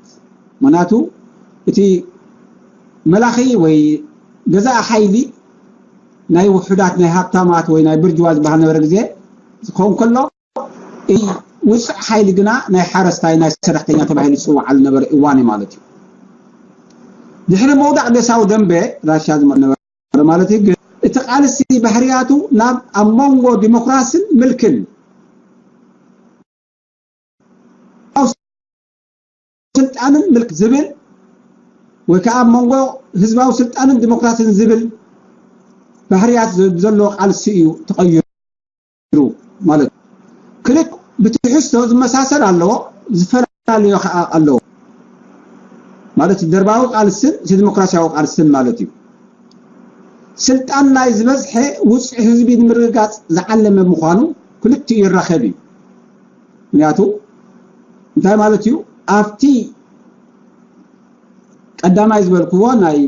ምክንያቱ እቲ መላኺ ወይ ገዛእ ሓይሊ ናይ ውሑዳት ናይ ሃብታማት ወይ ናይ ብርጅዋ ዝበሃል ነበረ ግዜ ዝኸውን ከሎ ውፅዕ ሓይሊ ግና ናይ ሓረስታይ ናይ ሰራሕተኛ ተባሂሉ ዝፅዋዓሉ ነበረ እዋን እዩ ማለት እዩ። ድሕሪ መውዳቕ ደሳዊ ደንበ ራሻ ዝመ- ነበረ ማለት እዩ። ግን እቲ ቃልሲ ባህርያቱ ናብ ኣብ መንጎ ዲሞክራስን ምልክን ስልጣንን ምልክ ዝብል ወይ ከዓ ኣብ መንጎ ህዝባዊ ስልጣንን ዲሞክራስን ዝብል ባህርያት ዘለዎ ቃልሲ እዩ ተቐይሩ ማለት እዩ። ክልተ ብትሕዝቶ ዝመሳሰል ኣለዎ፣ ዝፈላለዮ ከዓ ኣለዎ ማለት እዩ። ደርባዊ ቃልስን እቲ ዲሞክራሲያዊ ቃልስን ማለት እዩ። ስልጣን ናይ ዝበዝሐ ውፅዕ ህዝቢ ንምርግጋፅ ዝዓለመ ምዃኑ ክልቲኡ ይራኸብ እዩ። ምክንያቱ እንታይ ማለት እዩ? ኣብቲ ቀዳማይ ዝበልክዎ ናይ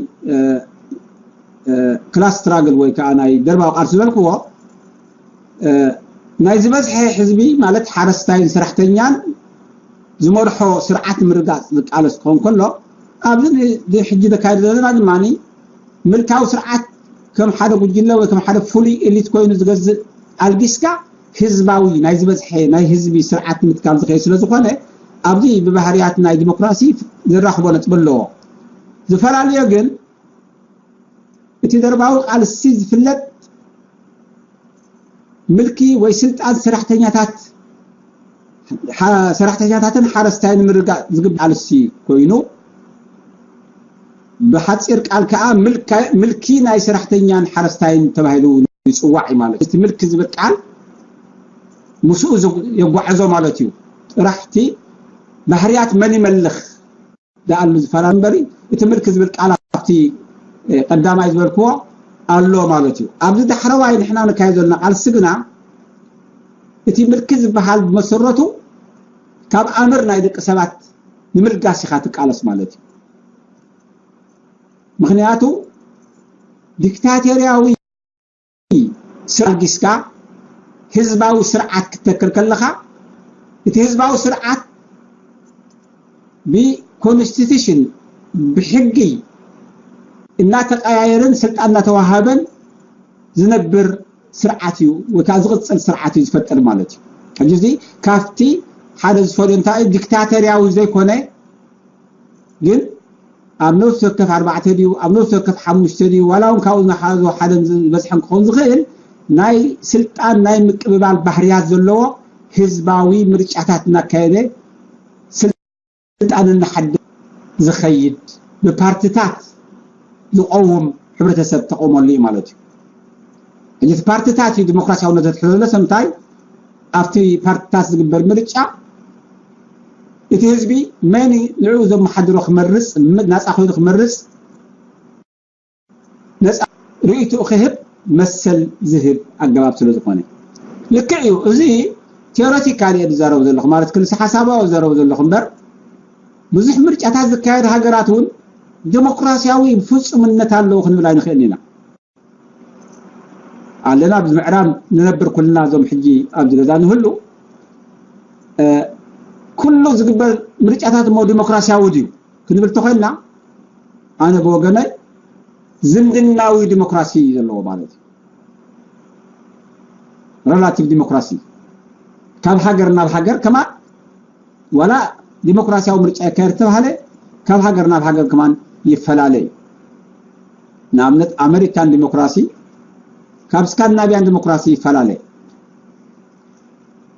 ክላስ ስትራግል ወይ ከዓ ናይ ደርባዊ ቃልሲ ዝበልክዎ ናይ ዝበዝሐ ህዝቢ ማለት ሓረስታይን ሰራሕተኛን ዝመርሖ ስርዓት ምርጋፅ ዝቃለስ ክኸውን ከሎ ኣብዚ ሕጂ ዘካየድ ዘለና ድማ ምልካዊ ስርዓት ከም ሓደ ጉጅለ ወይ ከም ሓደ ፍሉይ ኤሊት ኮይኑ ዝገዝእ ኣልጊስካ ህዝባዊ ናይ ዝበዝሐ ናይ ህዝቢ ስርዓት ምትካል ዝኽእል ስለ ዝኾነ ኣብዚ ብባህርያት ናይ ዲሞክራሲ ዘራኽቦ ነጥቢ ኣለዎ። ዝፈላለዮ ግን እቲ ደርባዊ ቃልሲ ዝፍለጥ ምልኪ ወይ ስልጣን ሰራሕተኛታት ሰራሕተኛታትን ሓረስታይን ምርጋእ ዝግብ ቃልሲ ኮይኑ ብሓፂር ቃል ከዓ ምልኪ ናይ ሰራሕተኛን ሓረስታይን ተባሂሉ ይፅዋዕ እዩ ማለት እቲ ምልኪ ዝብል ቃል ምስኡ የጓዕዞ ማለት እዩ። ጥራሕቲ ባህርያት መን ይመልኽ ደኣሉ ዝፈላለ እምበሪ እቲ ምልኪ ዝብል ቃል ኣብቲ ቀዳማይ ዝበልክዎ ኣሎ ማለት እዩ። ኣብዚ ዳሕረዋይ ንሕና ንካየ ዘለና ቃልሲ ግና እቲ ምልኪ ዝበሃል ብመሰረቱ ካብ ኣምር ናይ ደቂ ሰባት ንምልጋስ ኢኻ ትቃለስ ማለት እዩ። ምክንያቱ ዲክታቶርያዊ ስርዓት ጊስካ ህዝባዊ ስርዓት ክትተክል ከለኻ እቲ ህዝባዊ ስርዓት ብኮንስቲቱሽን ብሕጊ እናተቀያየርን ስልጣን እናተዋሃበን ዝነብር ስርዓት እዩ ወይ ከዓ ዝቕፅል ስርዓት እዩ ዝፈጥር ማለት እዩ። ሕጂ እዚ ካብቲ ሓደ ዝፈልዮ እንታይ ዲክታተርያዊ ዘይኮነ ግን ኣብ ነፍሲ ወከፍ ኣርባዕተ ድዩ ኣብ ነፍሲ ወከፍ ሓሙሽተ ድዩ ዋላ እውን ካብ ዝሓዞ ሓደ ዝበዝሐን ክኸውን ዝኽእል ናይ ስልጣን ናይ ምቅብባል ባህርያት ዘለዎ ህዝባዊ ምርጫታት እናካየደ ስልጣን እናሓደ ዝኸይድ ብፓርትታት ዝቀውም ሕብረተሰብ ተቆመሉ እዩ ማለት እዩ። ሕጂ እቲ ፓርትታት እዩ ዲሞክራሲያውነት ዘትሕዘለስ እንታይ ኣብቲ ፓርትታት ዝግበር ምርጫ እቲ ህዝቢ መን ንዕኡ ዘመሓድሮ ክመርፅ ናፃ ኮይኑ ክመርፅ ነፃ ርእይትኡ ክህብ መሰል ዝህብ ኣገባብ ስለ ዝኾነ ልክዕ እዩ። እዚ ቴዎሬቲካል እየ ዝዛረቡ ዘለኹ ማለት ክልሲ ሓሳባዊ ዘረቡ ዘለኹ እምበር ብዙሕ ምርጫታት ዝካየድ ሃገራት እውን ዴሞክራሲያዊ ፍጹምነት ኣለዎ ክንብል ኣይንኽእልን ኢና። ኣለና ኣብ ምዕራብ ንነብር ኩልና፣ እዞም ሕጂ ኣብዚ ገዛ ንህሉ፣ እ፣ ኩሉ ዝግበር ምርጫታት እሞ ዴሞክራሲያዊ ድዩ ክንብል ተኾይንና፣ ኣነ ብወገነይ ዝምድናዊ ዴሞክራሲ እዩ ዘለዎ ማለት እዩ። ሬላቲቭ ዴሞክራሲ ካብ ሃገር ናብ ሃገር ከማን ዋላ ዲሞክራሲያዊ ምርጫ ይካየድ ተባሃለ ካብ ሃገር ናብ ሃገር ከማን ይፈላለ እዩ። ንኣብነት ኣመሪካን ዲሞክራሲ ካብ ስካንዲናቪያን ዲሞክራሲ ይፈላለ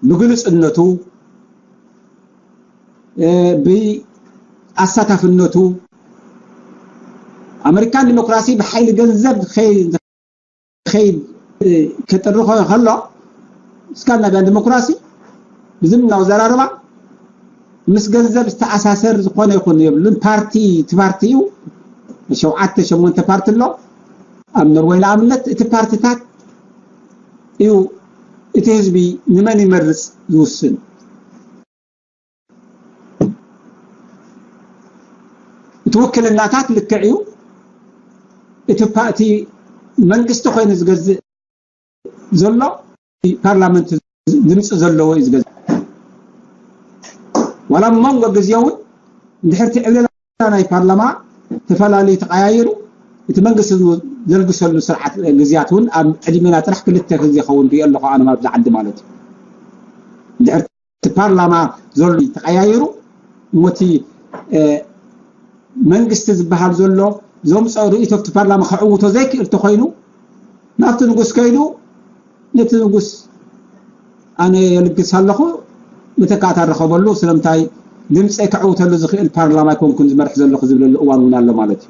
ብግልጽነቱ፣ እ፣ ብኣሳታፍነቱ። ኣመሪካን ዲሞክራሲ ብሓይሊ ገንዘብ ከይ-፣ ከይድ፣ እ፣ ከጥሪ ከ-፣ ከሎ ስካንዲናቪያን ዲሞክራሲ ብዝምናዊ ዘራርባ ምስ ገንዘብ ዝተኣሳሰር ዝኾነ ይኹን የብሉን። ፓርቲ፣ እቲ ፓርቲ እዩ። ሸውዓተ ሸሞንተ ፓርቲ ኣሎ ኣብ ኖርወይ ንኣብነት። እቲ ፓርቲታት እዩ እቲ ህዝቢ ንመን ይመርጽ ዝውስን። እቲ ውክልናታት ልክዕ እዩ። እቲ ፓ-፣ እቲ መንግስቲ ኮይኑ ዝገዝእ ዘሎ ፓርላመንት ድምፂ ዘለዎ እዩ ዝገዝእ። ዋላ ኣብ መንጎ ግዜ እውን እንድሕር እቲ ዕብለላ ናይ ፓርላማ ተፈላለዩ ተቀያይሩ እቲ መንግስቲ ዘልግሰሉ ስርዓት ግዜያት እውን ኣብ ዕድሜና ጥራሕ ክልተ ግዜ ኸውን ሪኦ ኣለኹ ኣነ ኣብዚ ዓዲ ማለት እዩ። እንድሕር እቲ ፓርላማ ዘሎ ተቀያይሩ እሞ እቲ፣ እ፣ መንግስቲ ዝበሃል ዘሎ ዘምፅኦ ርእይቶ ኣብቲ ፓርላማ ከዕውቶ ዘይክእል ተኮይኑ ናብቲ ንጉስ ከይዱ ነቲ ንጉስ ኣነ የልግስ ኣለኹ መተካእታ ረኸበሉ። ስለምንታይ ድምፀይ ከዕውተሉ ዝኽእል ፓርላማ ኣይኮንኩን ዝመርሕ ዘለኹ ዝብለሉ እዋን እውን ኣሎ ማለት እዩ።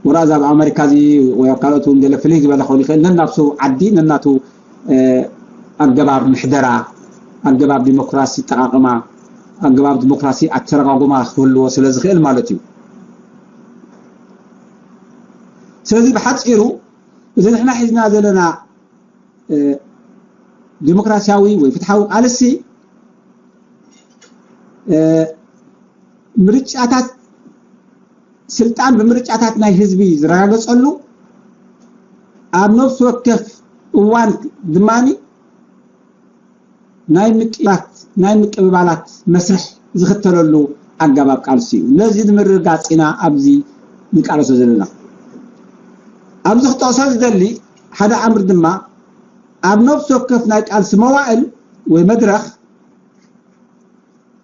ወላ እዛ ኣብ ኣመሪካ እዚ ወይ ኣብ ካልኦት እውን ገለ ፍልይ ዝበለ ክኸውን ይኽእል። ነናብሱ ዓዲ ነናቱ፣ እ፣ ኣገባብ ምሕደራ፣ ኣገባብ ዲሞክራሲ ኣጠቓቕማ፣ ኣገባብ ዲሞክራሲ ኣተረጓጉማ ክህልዎ ስለ ዝኽእል ማለት እዩ። ስለዚ ብሓፂሩ እዚ ንሕና ሒዝና ዘለና፣ እ፣ ዲሞክራሲያዊ ወይ ፍትሓዊ ቃልሲ፣ እ፣ ምርጫታት፣ ስልጣን ብምርጫታት ናይ ህዝቢ ዝረጋገጸሉ፣ ኣብ ነፍሲ ወከፍ እዋን ድማ ናይ ምቅላት፣ ናይ ምቅብባላት መስርሕ ዝኽተለሉ ኣገባብ ቃልሲ እዩ። ነዚ ንምርግጋጽ ኢና ኣብዚ ንቃለሶ ዘለና። ኣብዚ ክጠቕሶ ዝደሊ ሓደ ኣምር ድማ ኣብ ነፍሲ ወከፍ ናይ ቃልሲ መዋእል ወይ መድረኽ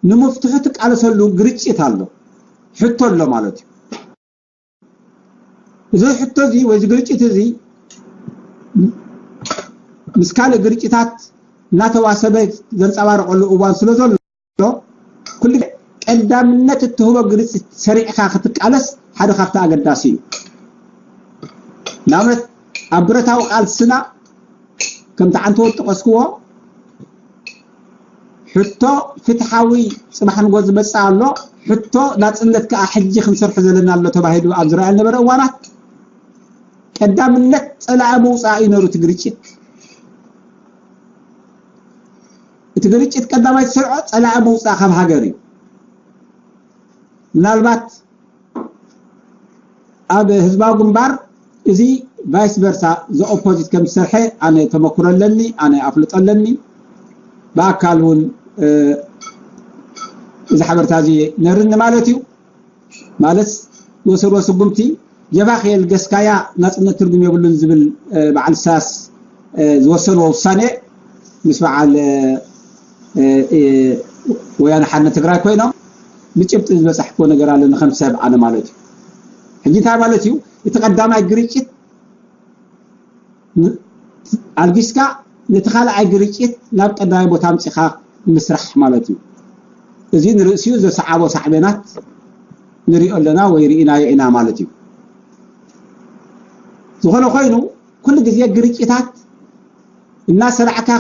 ንምፍትሑ ትቃለሰሉ ግርጭት ኣሎ፣ ሕቶ ኣሎ ማለት እዩ። እዚ ሕቶ እዚ ወይ እዚ ግርጭት እዚ ምስ ካልእ ግርጭታት እናተዋሰበ ዘንጸባርቐሉ እዋን ስለ ዘሎ፣ ኩሉ ግዜ ቀዳምነት እትህቦ ግርጭት ሰሪዕካ ክትቃለስ ሓደ ካብቲ ኣገዳሲ እዩ። ንኣብነት ኣብ ብረታዊ ቃልስና ከምቲ ዓንተወት ጠቐስክዎ፣ ሕቶ ፍትሓዊ ጽባሕ ንጎ ዝመጽእ ኣሎ፣ ሕቶ ናጽነት ከኣ ሕጂ ክንሰርሖ ዘለና ኣሎ ተባሂሉ ኣብ ዝረኣየ ዝነበረ እዋናት ቀዳምነት ጸላኢ ምውጻእ እዩ ነሩ እቲ ግርጭት። እቲ ግርጭት ቀዳማይ ትሰርዖ ጸላኢ ምውጻእ ካብ ሃገር እዩ። ምናልባት ኣብ ህዝባዊ ግንባር እዚ ቫይስ ቨርሳ ዘ ኦፖዚት ከም ዝሰርሐ ኣነ ተመክሮ ኣለኒ፣ ኣነ ኣፍልጦ ኣለኒ። ብኣካል እውን፣ እ፣ እዚ ሓበርታ እዚ ነርኒ ማለት እዩ። ማለት ወሰዶ ስጉምቲ ጀባኽ የልገስካያ ናጽነት ትርጉም የብሉን ዝብል፣ እ፣ በዓል ኢሳያስ፣ እ፣ ዝወሰንዎ ውሳኔ ምስ በዓል፣ እ፣ እ፣ እ፣ ወያነ ሓርነት ትግራይ ኮይኖም ብጭብጢ ዝበጻሕክዎ ነገር ኣለኒ ከም ሰብ ኣነ ማለት እዩ። ሕጂ እንታይ ማለት እዩ? እቲ ቀዳማይ ግርጭት ን-፣ ኣልጊስካ ነቲ ካልኣይ ግርጭት ናብ ቀዳማይ ቦታ ኣምጺኻ ምስራሕ ማለት እዩ። እዚ ንርእሲኡ ዘሰዓቦ ሳዕቤናት ንሪኦ ኣለና ወይ ርኢናዮ ኢና ማለት እዩ። ዝኾነ ኮይኑ ኩሉ ግዜ ግርጭታት እናሰራዕካ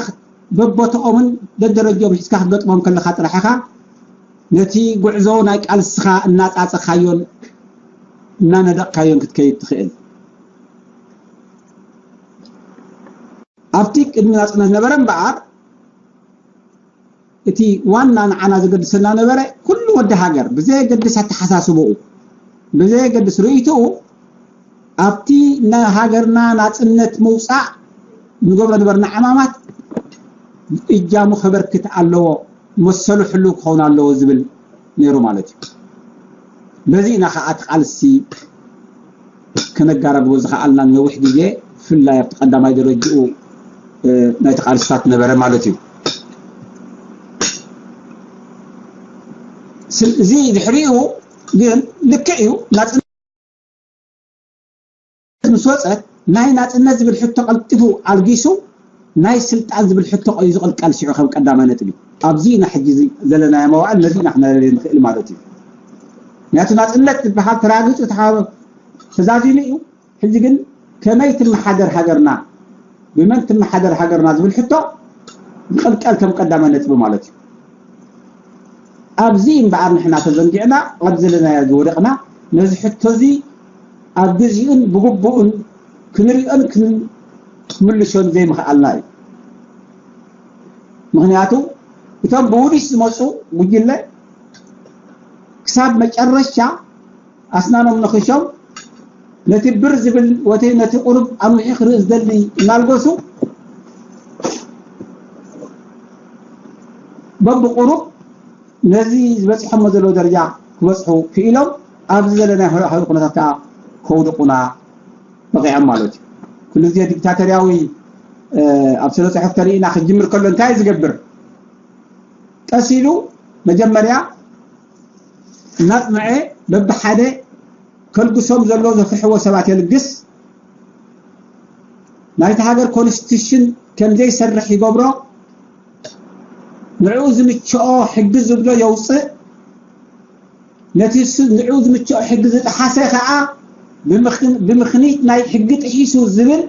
በቦተኦምን ደደረጆም ሒዝካ ክትገጥሞም ከለኻ ጥራሕ ኢኻ ነቲ ጉዕዞ ናይ ቃልስኻ እናጻጸኻዮን እናነደቕካዮን ክትከይድ ትኽእል። ኣብቲ ቅድሚ ናጽነት ነበረ እምበኣር እቲ ዋና ንዓና ዘገድሰና ነበረ፣ ኩሉ ወዲ ሃገር ብዘየገድስ ኣተሓሳስብኡ፣ ብዘየገድስ ርእይትኡ፣ ኣብቲ ንሃገርና ናጽነት ምውጻእ ንገብሮ ነበርና ዕማማት እጃሙ ከበርክት ኣለዎ፣ መሰሉ ሕሉው ክኸውን ኣለዎ ዝብል ነይሩ ማለት እዩ። በዚ ኢና ከዓ እቲ ቃልሲ ከነጋራግቦ ዝኸኣልና ነዊሕ ግዜ፣ ብፍላይ ኣብቲ ቀዳማይ ደረጅኡ ናይቲ ቃልስታት ነበረ ማለት እዩ። እዚ ድሕሪኡ ግን ልክዕ እዩ፣ ናፅነት ምስ ወፀት ናይ ናፅነት ዝብል ሕቶ ቀልጢፉ ኣልጊሱ ናይ ስልጣን ዝብል ሕቶ እዩ ዝቕልቀል ሽዑ ከም ቀዳማይ ነጥቢ። ኣብዚ ኢና ሕጂ ዘለናዮ መዋዕል፣ ነዚ ኢና ክነለልዮ ንኽእል ማለት እዩ። ምክንያቱ ናፅነት ዝበሃል ተራጊፁ ተዛዚሙ እዩ። ሕጂ ግን ከመይ ትመሓደር ሃገርና፣ ብመን ትመሓደር ሃገርና ዝብል ሕቶ ይቕልቀል ከም ቀዳማይ ነጥቢ ማለት እዩ። ኣብዚ እምበኣር ንሕና ተዘንጊዕና ኣብ ዘለናዮ ዝወደቕና፣ ነዚ ሕቶ እዚ ኣብ ግዚኡን ብግቡእን ክንሪኦን ክንምልሾን ዘይምኽኣልና እዩ። ምክንያቱ እቶም ብውዲስ ዝመፁ ጉጅለ ክሳብ መጨረሻ ኣስናኖም ነኺሾም ነቲ ብር ዝብል ወቲ ነቲ ቁሩብ ኣንዊሑ ክርኢ ዝደሊ እናልገሱ በብቁሩብ ነዚ ዝበፅሖሞ ዘለዉ ደረጃ ክበፅሑ ክኢሎም ኣብዚ ዘለናዮ ኩነታት ከዓ ከውድቁና በቂዖም ማለት እዩ። ኩሉ ግዜ ዲክታተርያዊ ኣብ ስነ ፅሑፍ ተሪኢና ክጅምር ከሎ እንታይ ዝገብር ቀስ ኢሉ መጀመርያ እናፅንዐ በብሓደ ከልግሶም ዘሎ ዘፍርሕዎ ሰባት የልግስ። ናይቲ ሃገር ኮንስቲቱሽን ከምዘይሰርሕ ይገብሮ። ንዕኡ ዝምችኦ ሕጊ ዝብሎ የውፅእ። ነቲ ንዕኡ ዝምችኦ ሕጊ ዝጠሓሰ ከዓ ብምኽኒት ናይ ሕጊ ጥሒሱ ዝብል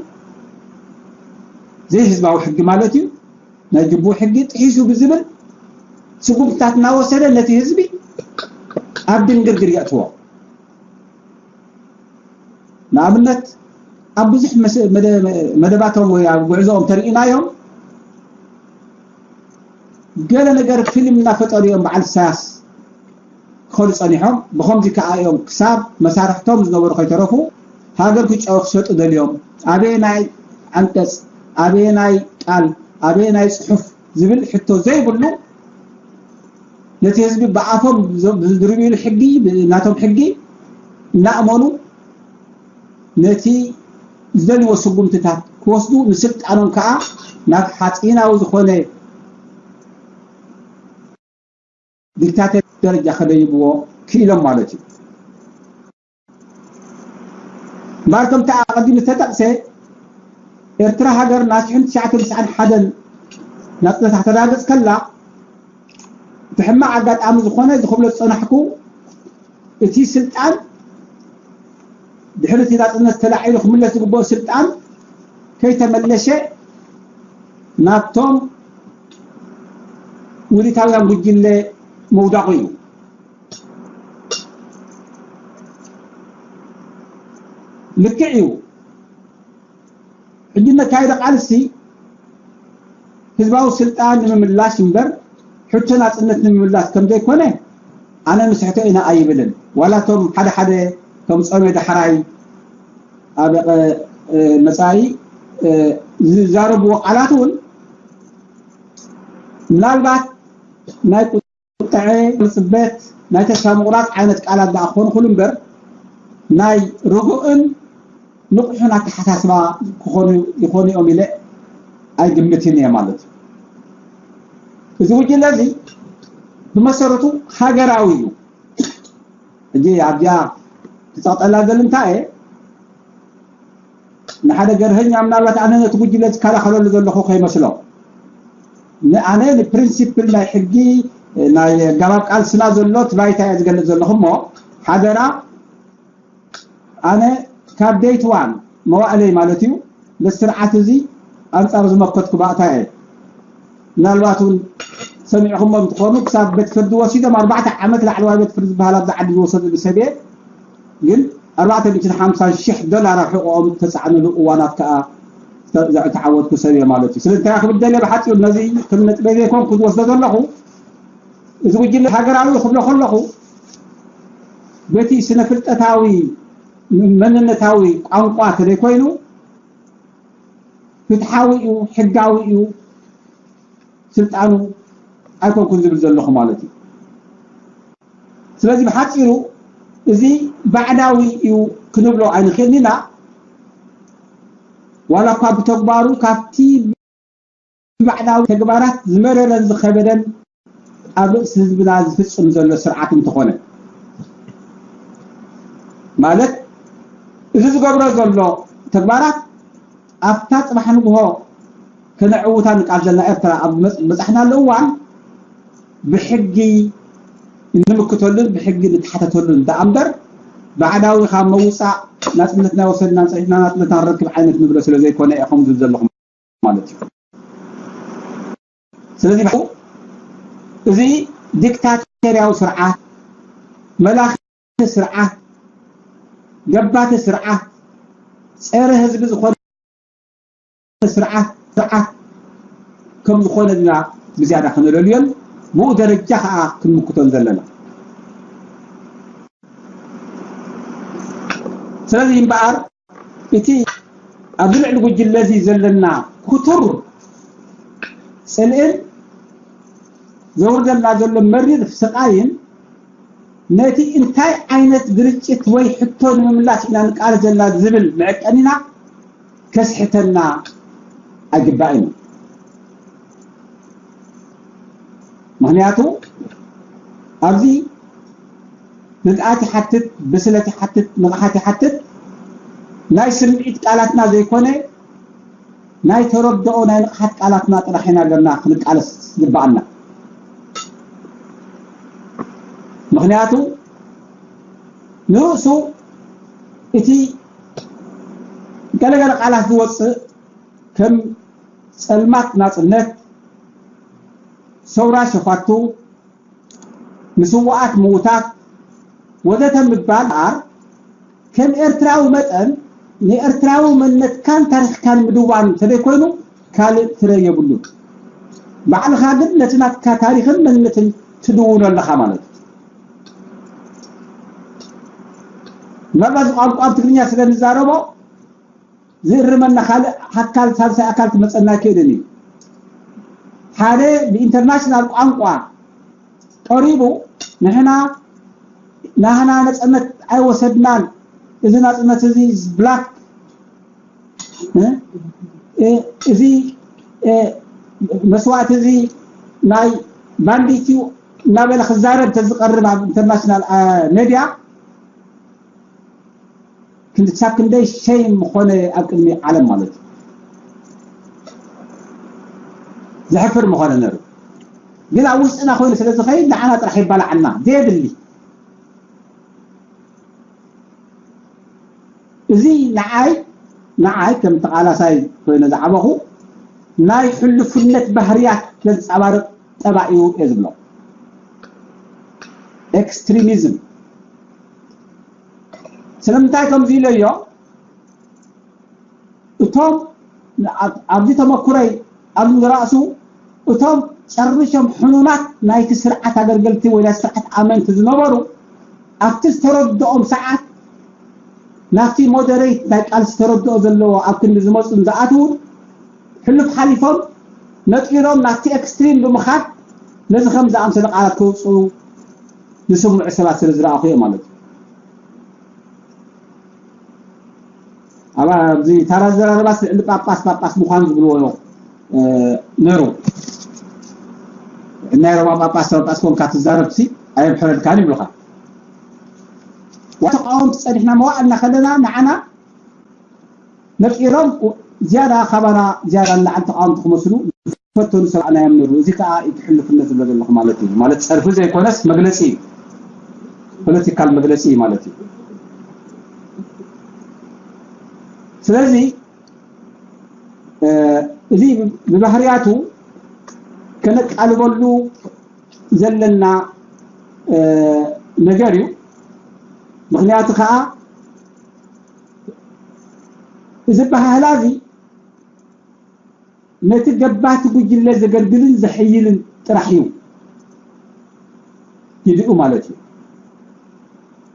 ዘይህዝባዊ ሕጊ ማለት እዩ። ናይ ጅቡእ ሕጊ ጥሒሱ ብዝብል ስጉምትታት እናወሰደ ነቲ ህዝቢ ኣብ ድንግርግር የእትዎ። ንኣብነት ኣብ ብዙሕ መደባቶም ወይ ኣብ ጉዕዞኦም ተርኢናዮም ገለ ነገር ፊልም እናፈጠሩ እዮም በዓል ኢሳያስ ክኸዱ ጸኒሖም። ብኸምዚ ከኣ እዮም ክሳብ መሳርሕቶም ዝነበሩ ከይተረፉ ሃገር ክሸጡ ደልዮም። ኣበየናይ ዓንቀጽ፣ ኣበየናይ ቃል፣ ኣበየናይ ጽሑፍ ዝብል ሕቶ ዘይብሉ ነቲ ህዝቢ ብኣፎም ዝድርብዩሉ ሕጊ ናቶም ሕጊ እናእመኑ ነቲ ዝደልዎ ስጉምትታት ክወስዱ ንስልጣኖም ከዓ ናብ ሓፂናዊ ዝኾነ ዲክታተር ደረጃ ከደይብዎ ክኢሎም ማለት እዩ። እምበኣር ከምቲ ኣቐዲሙ ዝተጠቕሰ ኤርትራ ሃገር ናይ ሽሕን ትሽዓተ ሚእትን ሓደን ናፅነታ ከተራግፅ ከላ እቲ ሕማቕ ኣጋጣሚ ዝኾነ እዚ ክብሎ ዝፀናሕኩ እቲ ስልጣን ድሕሪ እቲ ናፅነት ተላዒሉ ክምለስ ዝግብኦ ስልጣን ከይተመለሸ ናብቶም ውዲታውያን ጉጅለ ምውዳቑ እዩ። ልክዕ እዩ። ሕጂ እነካይዶ ቃልሲ ህዝባዊ ስልጣን ንምምላሽ እምበር ሕቶ ናፅነት ንምምላስ ከም ዘይኮነ ኣነ ንስሕቶ ኢና ኣይብልን። ዋላ እቶም ሓደ ሓደ ከም ፆሜ ዳሕራይ ኣብ መፃኢ ዝዛረብዎ ቃላት እውን ምናልባት ናይ ቁጥዐ፣ ጽበት፣ ናይ ተስፋ ምቑራጽ ዓይነት ቃላት ደኣ ክኾኑ ይኽእሉ እምበር ናይ ርጉእን ንቑሕን ኣተሓሳስባ ክኾኑ ይኾኑ እዮም ኢለ ኣይግምትን እየ ማለት እዩ። እዚ ጉጅለ እዚ ብመሰረቱ ሃገራዊ እዩ። ሕጂ ኣብዚኣ ክጸቕጠላ ዘል እንታይ እየ ንሓደ ገርሀኛ ምናልባት ኣነ ነቲ ጉጅለ ዝከላኸለሉ ዘለኹ ከይመስሎ ንኣነ ንፕሪንሲፕል ናይ ሕጊ ናይ ኣገባብ ቃልስና ዘሎ እቲ ባይታ እየ ዝገልፅ ዘለኹ እሞ ሓደራ ኣነ ካብ ደይት ዋን መዋእለይ ማለት እዩ ነዚ ስርዓት እዚ ኣንፃር ዝመከትኩ ባእታ እየ። ምናልባት እውን ሰሚዕኹሞ እንትኾኑ ክሳብ ቤት ፍርዲ ወሲዶም ኣርባዕተ ዓመት ላዕለዋይ ቤት ፍርዲ ዝበሃል ኣብዚ ዓዲ ዝወሰዱ ሰብ እየ። ግን ኣርባዕተ ሚእትን ሓምሳን ሽሕ ዶላር ኣብ ሕቖኦም ዝተፃዕንሉ እዋናት ከዓ ዝተዓወትኩ ሰብ እየ ማለት እዩ። ስለዚ እንታይ ክብል ደልየ ብሓፂሩ ነዚ ከም ነጥበይ ዘይኮንኩ ዝወስዶ ዘለኹ እዚ ጉጅለ ሃገራዊ ክብሎ ከለኹ በቲ ስነ ፍልጠታዊ መንነታዊ ቋንቋ ተዘይኮይኑ ፍትሓዊ እዩ፣ ሕጋዊ እዩ፣ ስልጣኑ ኣይኮንኩን ዝብል ዘለኹ ማለት እዩ። ስለዚ ብሓፂሩ እዚ ባዕዳዊ እዩ ክንብሎ ኣይንኽእልን ኢና። ዋላ እኳ ብተግባሩ ካብቲ ባዕዳዊ ተግባራት ዝመረረን ዝኸበደን ኣብ ርእሲ ህዝብና ዝፍፅም ዘሎ ስርዓት እንተኾነ፣ ማለት እዚ ዝገብሮ ዘሎ ተግባራት ኣብታ ፅባሕ ንግሆ ከነዕውታ ንቃልዘልና ኤርትራ ኣብ መፅ- በፃሕናሉ እዋን ብሕጊ እንምክተሉን ብሕጊ ንተሓተተሉን ደኣ እምበር ባዕዳዊ ካብ መውፃእ ናፅነትና ወሰድና ፀኒሕና ናፅነትና ንረክብ ዓይነት ንብሎ ስለ ዘይኮነ ኢኹም ዝብል ዘለኹም ማለት እዩ። ስለዚ እዚ ዲክታተርያዊ ስርዓት፣ መላኺ ስርዓት፣ ገባቲ ስርዓት፣ ፀረ ህዝቢ ዝኾነ ስርዓት ስርዓት ከም ዝኾነ ኢና ብዝያዳ ክነለልዮን ብኡ ደረጃ ከዓ ክንምክቶን ዘለና። ስለዚ እምበኣር እቲ ኣብዚ ልዕሊ ጉጅለ እዚ ዘለና ክቱር ፅልእን ዘውርደልና ዘሎ መሪር ስቓይን ነቲ እንታይ ዓይነት ግርጭት ወይ ሕቶ ንምምላስ ኢና ንቃለስ ዘለና ዝብል መዐቀኒና ከስሕተና ኣይግባእን እዩ። ምኽንያቱ ኣብዚ ርግኣት ይሓትት፣ ብስለት ይሓትት፣ ንቕሓት ይሓትት። ናይ ስምዒት ቃላትና ዘይኮነ ናይ ተረድኦ ናይ ንቕሓት ቃላትና ጥራሕ ኢና ኣለና ክንቃለስ ዝግባኣና። ምኽንያቱ ንርእሱ እቲ ገለገለ ቃላት ዝወፅእ ከም ጸልማት ናጽነት፣ ሰውራ ሸፋቱ፣ ንስውኣት ምዉታት ወዘተ ምባል እምበኣር ከም ኤርትራዊ መጠን ንኤርትራዊ መንነትካን ታሪኽካን ምድዋን እንተዘይኮይኑ ካልእ ፍረ የብሉን። ባዕልኻ ግን ነቲ ናትካ ታሪኽን መንነትን ትድውኖ ኣለኻ ማለት እዩ። ምናልባት እዚ ቋንቋ ኣብ ትግርኛ ስለ ንዛረቦ ዝእርመና ካልእ ኣካል ሳልሳይ ኣካል ክመፀና ኣይክእልን እዩ። ሓደ ብኢንተርናሽናል ቋንቋ ቀሪቡ ንሕና ናህና ነፃነት ኣይወሰድናን፣ እዚ ናፅነት እዚ ብላክ እዚ መስዋእቲ እዚ ናይ ባንዲት እዩ እናበለ ክዛረብ ተዝቀርብ ኣብ ኢንተርናሽናል ሜድያ ክንሳብ ክንደይ ሸይም ምኾነ ኣብ ቅድሚ ዓለም ማለት እዩ። ዘሕፍር ምኾነ ነሩ ግን ኣብ ውስጥና ኮይኑ ስለ ዝኸይድ ንዓና ጥራሕ ይባላዓና ዘየድሊ። እዚ ንዓይ ንዓይ ከም ተቓላሳይ ኮይነ ዝዓበኹ ናይ ሕሉፍነት ባህርያት ዘንጸባርቕ ጠባይ እዩ እየ ዝብሎ። ኤክስትሪሚዝም ስለምንታይ ከምዚ ኢለዮ? እቶም ኣብዚ ተመኩረይ ኣብዚ ዝረእሱ እቶም ጨርሾም ሕኑናት ናይቲ ስርዓት ኣገልገልቲ ወይ ናይ ስርዓት ኣመንቲ ዝነበሩ ኣብቲ ዝተረድኦም ሰዓት ናብቲ ሞደሬት ናይ ቃልሲ ተረድኦ ዘለዎ ኣብ ክንዲ ዝመፁን ዝኣትውን ሕሉፍ ሓሊፎም ነጢሮም ናብቲ ኤክስትሪም ብምኻድ ነዚ ከም ዝኣምሰለ ቃላት ከውፅኡ ዝስምዑ ሰባት ስለ ዝረኣኹ እየ ማለት እዩ። ኣብ ኣብዚ ታራ ዘራረባስ ልዕሊ ጳጳስ ጳጳስ ምዃን ዝብልዎ ነሩ ናይ ሮማ ጳጳስ ጳጳስ ኮንካ ትዛረብሲ ኣየምሕረልካን ይብሉኻ። ተቃወምቲ ፀኒሕና መዋእልና ከለና ንዓና ነፂሮም ዝያዳ ካባና ዝያዳ ንላዕሊ ተቃወምቲ ክመስሉ ዝፈተኑ ሰባት ኢና እዮም ነሩ። እዚ ከዓ እቲ ሕሉፍነት ዝብሎ ዘለኹ ማለት እዩ። ማለት ፀርፊ ዘይኮነስ መግለፂ እዩ። ፖለቲካል መግለፂ እዩ ማለት እዩ። ስለዚ እዚ ብባህርያቱ ከነቃልበሉ ዘለና ነገር እዩ። ምኽንያቱ ከዓ እዚ ኣበሃህላ እዚ ነቲ ገባቲ ጉጅለ ዘገልግልን ዘሐይልን ጥራሕ እዩ። ይድኡ ማለት እዩ።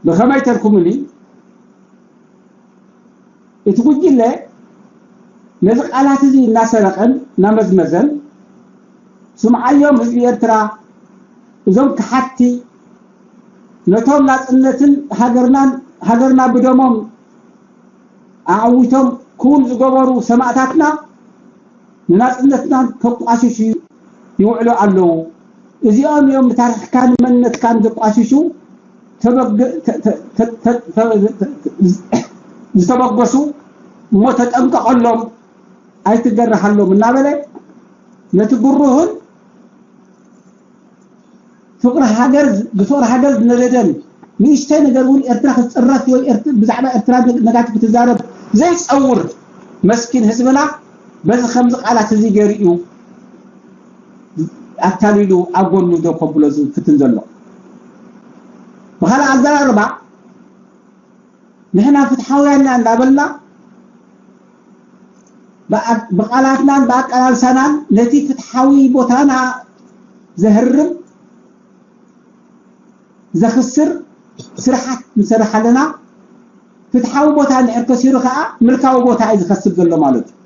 ብኸመይ ተርኩምኒ? እቲ ጉጅለ ነዚ ቃላት እዚ እናሰረቐን እናመዝመዘን፣ ስምዓዮም ህዝቢ ኤርትራ፣ እዞም ክሓድቲ፣ ነቶም ናጽነትን ሃገርናን፣ ሃገርና ብደሞም ኣዕዊቶም ክውን ዝገበሩ ሰማእታትና ንናጽነትናን ከቋሽሹ ይውዕሉ ኣለዉ። እዚኦም እዮም ንታሪኽካን መንነትካን ዘቋሽሹ ተበገ-፣ ተ-፣ ተ-፣ ተ-፣ ተ-፣ ተ-፣ ተ-፣ ዝተበገሱ እሞ ተጠንቀቐሎም፣ ኣይትገርሃሎም እናበለ ነቲ ግሩህን ፍቕሪ ሃገር፣ ብፍቕሪ ሃገር ዝነደደን ንእሽተይ ነገር እውን ኤርትራ ክትጽረፍ ወይ ኤርት-፣ ብዛዕባ ኤርትራ ነጋቲቭ ክትዛረብ ዘይጸውር መስኪን ህዝብና በዚ ከምዚ ቃላት እዚ ገይሩ እዩ ኣታሊሉ ኣብ ጎኑ ደው ከብሎ ዝፍትን ዘሎ። ብኻልእ ኣዘራርባ ንሕና ፍትሓውያን ኢና እንዳበልና ብኣ-፣ ብቓላትናን ብኣቀላልሳናን ነቲ ፍትሓዊ ቦታና ዘህርም ዘኽስር ስራሓት ንሰርሕ ኣለና። ፍትሓዊ ቦታ እንድሕር ከሲሩ ከዓ ምልካዊ ቦታ እዩ ዝኸስብ ዘሎ ማለት እዩ።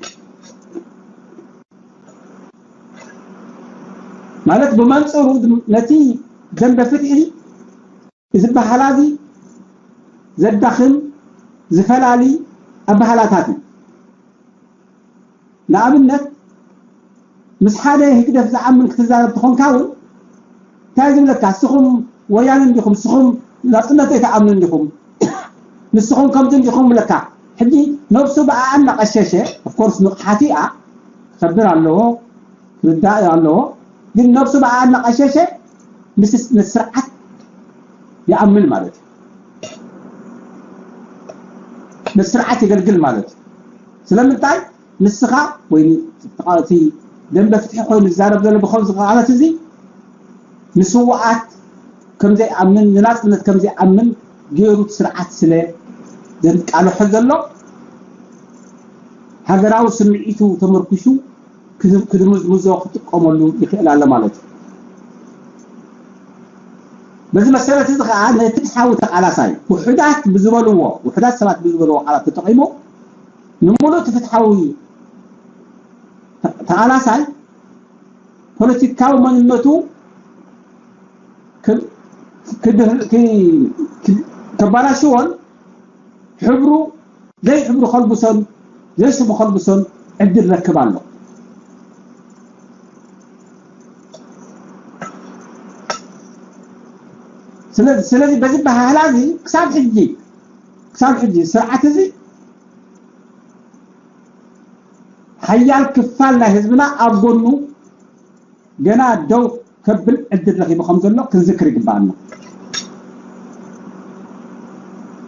ማለት ብመንፅሩ ነቲ ደንበ ፍትሒ እዚ በሃላ እዚ ዘዳኽም ዝፈላሊ ኣበሃላታት እዩ። ንኣብነት ምስ ሓደ ህግደፍ ዝኣምን ክትዛረብ ተኾንካ እውን እንታይ ዝብለካ፣ ንስኹም ወያነ እንዲኹም፣ ንስኹም ናጽነት ኣይትኣምኑ እንዲኹም፣ ንስኹም ከምዚ እንዲኹም ብለካ። ሕጂ ነብሱ ብኣኣ እናቐሸሸ፣ ኦፍኮርስ ንቕሓት እያ፣ ክኸብር ኣለዎ፣ ክርዳእ ኣለዎ። ግን ነብሱ ብኣኣ እናቐሸሸ ምስ፣ ምስ ስርዓት ይኣምን ማለት እዩ። ምስ ስርዓት የገልግል ማለት እዩ። ስለምንታይ ንስኻ ወይ እቲ ደንበ ፍትሒ ኮይኑ ዝዛረብ ዘሎ ብኸምዚ ቃላት እዚ ንስውኣት ከም ዘይኣምን፣ ንናጽነት ከም ዘይኣምን ገይሩ እቲ ስርዓት ስለ ዘንቃልሖ ዘሎ፣ ሃገራዊ ስምዒቱ ተመርኩሱ ክድ-፣ ክድምዝምዞ ክጥቀመሉ ይኽእል ኣሎ ማለት እዩ። በዚ መሰረት እዚ ኸኣ ነቲ ፍትሓዊ ተቓላሳይ ውሑዳት ብዝበልዎ፣ ውሑዳት ሰባት ብዝበልዎ ቃላት ተጠቒሙ ንምሉእ እቲ ፍትሓዊ ተ-፣ ተቓላሳይ ፖለቲካዊ መንነቱ ክ-፣ ክድህ-፣ ክ-፣ ክ-፣ ከባላሽዎን ሕብሩ ዘይሕብሩ ከልብሶን ዘይስሙ ከልብሶን ዕድል ረክብ ኣሎ። ስለዚ፣ ስለዚ በዚ ባህላ እዚ ክሳብ ሕጂ፣ ክሳብ ሕጂ ስርዓት እዚ ሓያል ክፋል ናይ ህዝብና ኣብ ጎኑ ገና ደው ከብል ዕድል ረኺቡ ከም ዘሎ ክንዝክር ይግባኣና።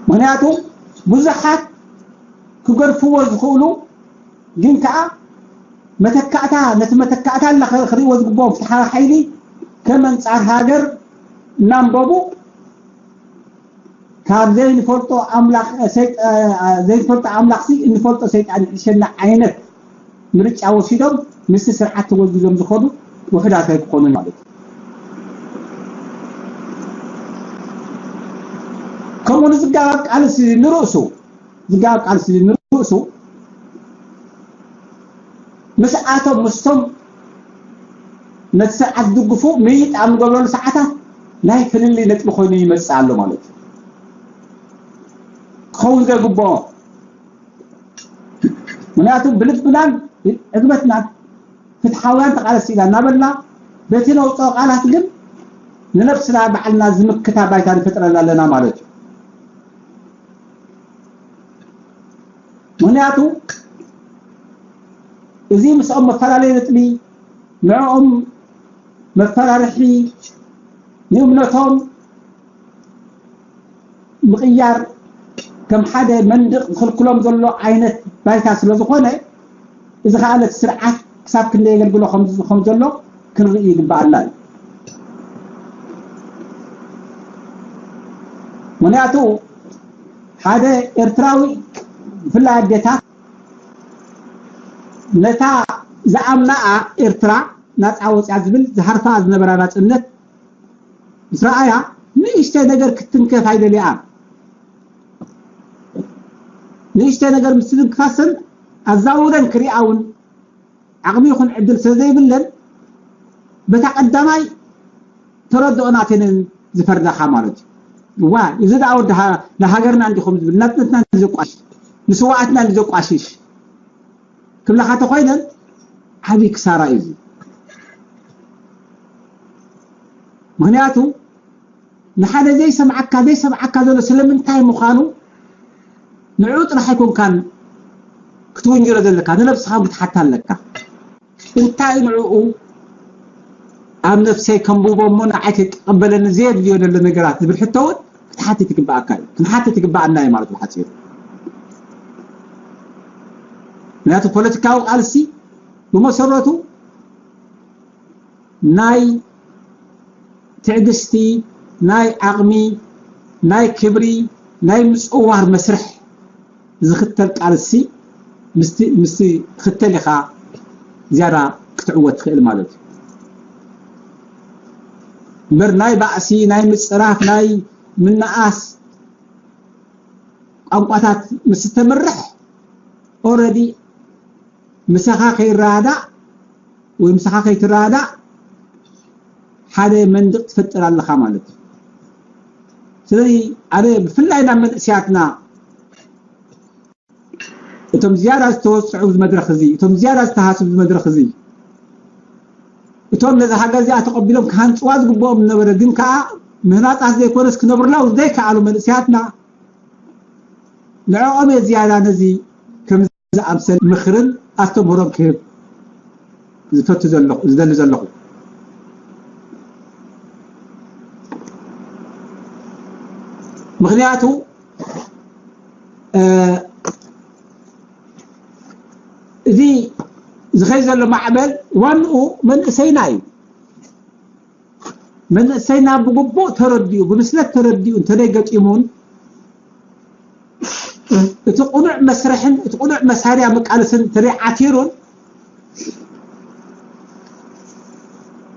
ምኽንያቱ ብዙሓት ክገድፍዎ ዝኽእሉ ግን ከኣ መተካእታ፣ ነቲ መተካእታ ኢልና ኸ-፣ ክርእይዎ ዝግብኦም ፍትሓዊ ሓይሊ ከም ኣንጻር ሃገር እናንበቡ ካብ ዘይንፈልጦ ኣምላኽ፣ ሰይጣ-፣ ዘይንፈልጦ ኣምላኽሲ እንፈልጦ ሰይጣን ይሕሸና ዓይነት ምርጫ ወሲዶም ምስቲ ስርዓት ተጎዝጉዞም ዝኸዱ ውሑዳት ኣይክኾኑን ማለት እዩ። ከምኡ ንዝጋባብ ቃልሲ ንርእሱ፣ ዝጋባብ ቃልሲ ንርእሱ ምስኣቶም፣ ምስቶም ነቲ ስርዓት ዝድግፉ ምይይጥ ኣብ ንገብረሉ ሰዓታት ናይ ፍልልይ ነጥቢ ኮይኑ ይመጽእ ኣሎ ማለት እዩ። ክኸውን ዘይግብኦ። ምኽንያቱ ብልብናን ዕግበትናን ፍትሓውያን ተቓለስቲ ኢና እናበልና በቲ ነውፅኦ ቃላት ግን ንነብስና ባዕልና ዝምክታ ባይታ ንፈጥረላ ኣለና ማለት እዩ። ምኽንያቱ እዚ ምስኦም መፈላለይ ነጥቢ፣ ንዕኦም መፈራርሒ፣ ንእምነቶም ምቕያር ከም ሓደ መንድቕ ዝኽልክሎም ዘሎ ዓይነት ባይታ ስለ ዝኾነ፣ እዚ ኸኣ ነቲ ስርዓት ክሳብ ክንደይ የገልግሎ ከም፣ ከም ዘሎ ክንርኢ ይግብኣና እዩ። ምኽንያቱ ሓደ ኤርትራዊ ብፍላይ ኣዴታት ነታ ዝኣምናኣ ኤርትራ ናጻ ወጽያ ዝብል ዝሃርፋ ዝነበራ ናጽነት ምስ ረኣያ ንእሽተይ ነገር ክትንከፍ ኣይደልያን። ንእሽተይ ነገር ምስ ትንክፋሰን ኣዛውረን ክሪኣ እውን ዓቕሚ ይኹን ዕድል ስለ ዘይብለን በታ ቀዳማይ ተረድኦ ናተንን ዝፈርዳኻ ማለት እዩ። ዋ እዚ ደኣ ወዲ ሃ- ንሃገርና እንዲኹም ዝብል ናጽነትና እንዲ ዘቋሽሽ ንስዋኣትና እንዲ ዘቋሽሽ ክብላኻ ተኾይነን ዓብዪ ክሳራ እዩ እዚ። ምክንያቱ ንሓደ ዘይሰምዓካ ዘይሰምዓካ ዘሎ ስለምንታይ ምዃኑ ንዕኡ ጥራሕ ኣይኮንካን ክትውንጀሎ ዘለካ፣ ንነብስኻ ክትሓታ ኣለካ። እንታይ ንዕኡ ኣብ ነፍሰይ ከንብቦ እሞ ንዓይ ክቀበለኒ ዘየድልዮ ዘሎ ነገራት ዝብል ሕቶ እውን ክትሓትት ይግባኣካ እዩ። ክንሓትት ይግባኣና እዩ ማለት ብሓፂሩ። ምክንያቱ ፖለቲካዊ ቃልሲ ብመሰረቱ ናይ ትዕግስቲ፣ ናይ ዓቕሚ፣ ናይ ክብሪ፣ ናይ ምጽዋር መስርሕ ዝኽተል ቃልሲ ምስቲ ምስቲ ክትክተል ኢኻ ዝያዳ ክትዕወት ትኽእል ማለት እዩ። እምበር ናይ ባእሲ፣ ናይ ምጽራፍ፣ ናይ ምንኣስ ቋንቋታት ምስ ተምርሕ ኦረዲ ምሳኻ ከይረዳእ ወይ ምሳኻ ከይትረዳእ ሓደ መንድቕ ትፈጥር ኣለኻ ማለት እዩ። ስለዚ ኣነ ብፍላይ ናብ መንእስያትና እቶም ዝያዳ ዝተወስዑ ኣብዚ መድረኽ እዚ እቶም ዝያዳ ዝተሃስቡ ኣብዚ መድረኽ እዚ እቶም ነዚ ሃገር እዚኣ ተቐቢሎም ክሃንፅዋ ዝግብኦም ዝነበረ ግን ከዓ ምህናፃት ዘይኮነስ ክነብርላ ዘይከኣሉ መንእስያትና ንዕኦም እየ ዝያዳ ነዚ ከም ዝኣምሰል ምኽርን ኣስተምህሮን ክህብ ዝፈቱ ዘለኹ ዝደሊ ዘለኹ። ምክንያቱ እዚ ዝኸይ ዘሎ ማዕበል ዋንኡ መንእሰይና እዩ። መንእሰይና ብግቡእ ተረዲኡ ብብስለት ተረዲኡ እንተደይ ገጢሙን እቲ ቁኑዕ መስርሕን እቲ ቁኑዕ መሳርያ መቃለስን እንተደይ ዓቲሩን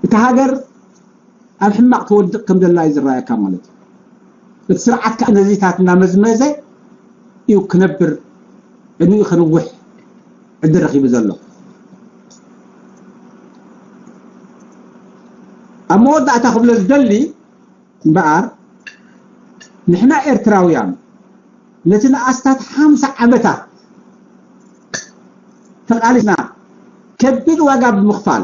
እታ ሃገር ኣብ ሕማቕ ትወድቕ ከም ዘላ እዩ ዝረኣየካ ማለት እዩ። እቲ ስርዓት ከዓ ነዚታት እናመዝመዘ እዩ ክነብር ዕድሚኡ ከንውሕ ዕድል ረኺቡ ዘሎ። ኣብ መወዳእታ ክብሎ ዝደሊ እምበኣር ንሕና ኤርትራውያን ነቲ ንኣስታት ሓምሳ ዓመታት ተቓሊስና ከቢድ ዋጋ ብምኽፋል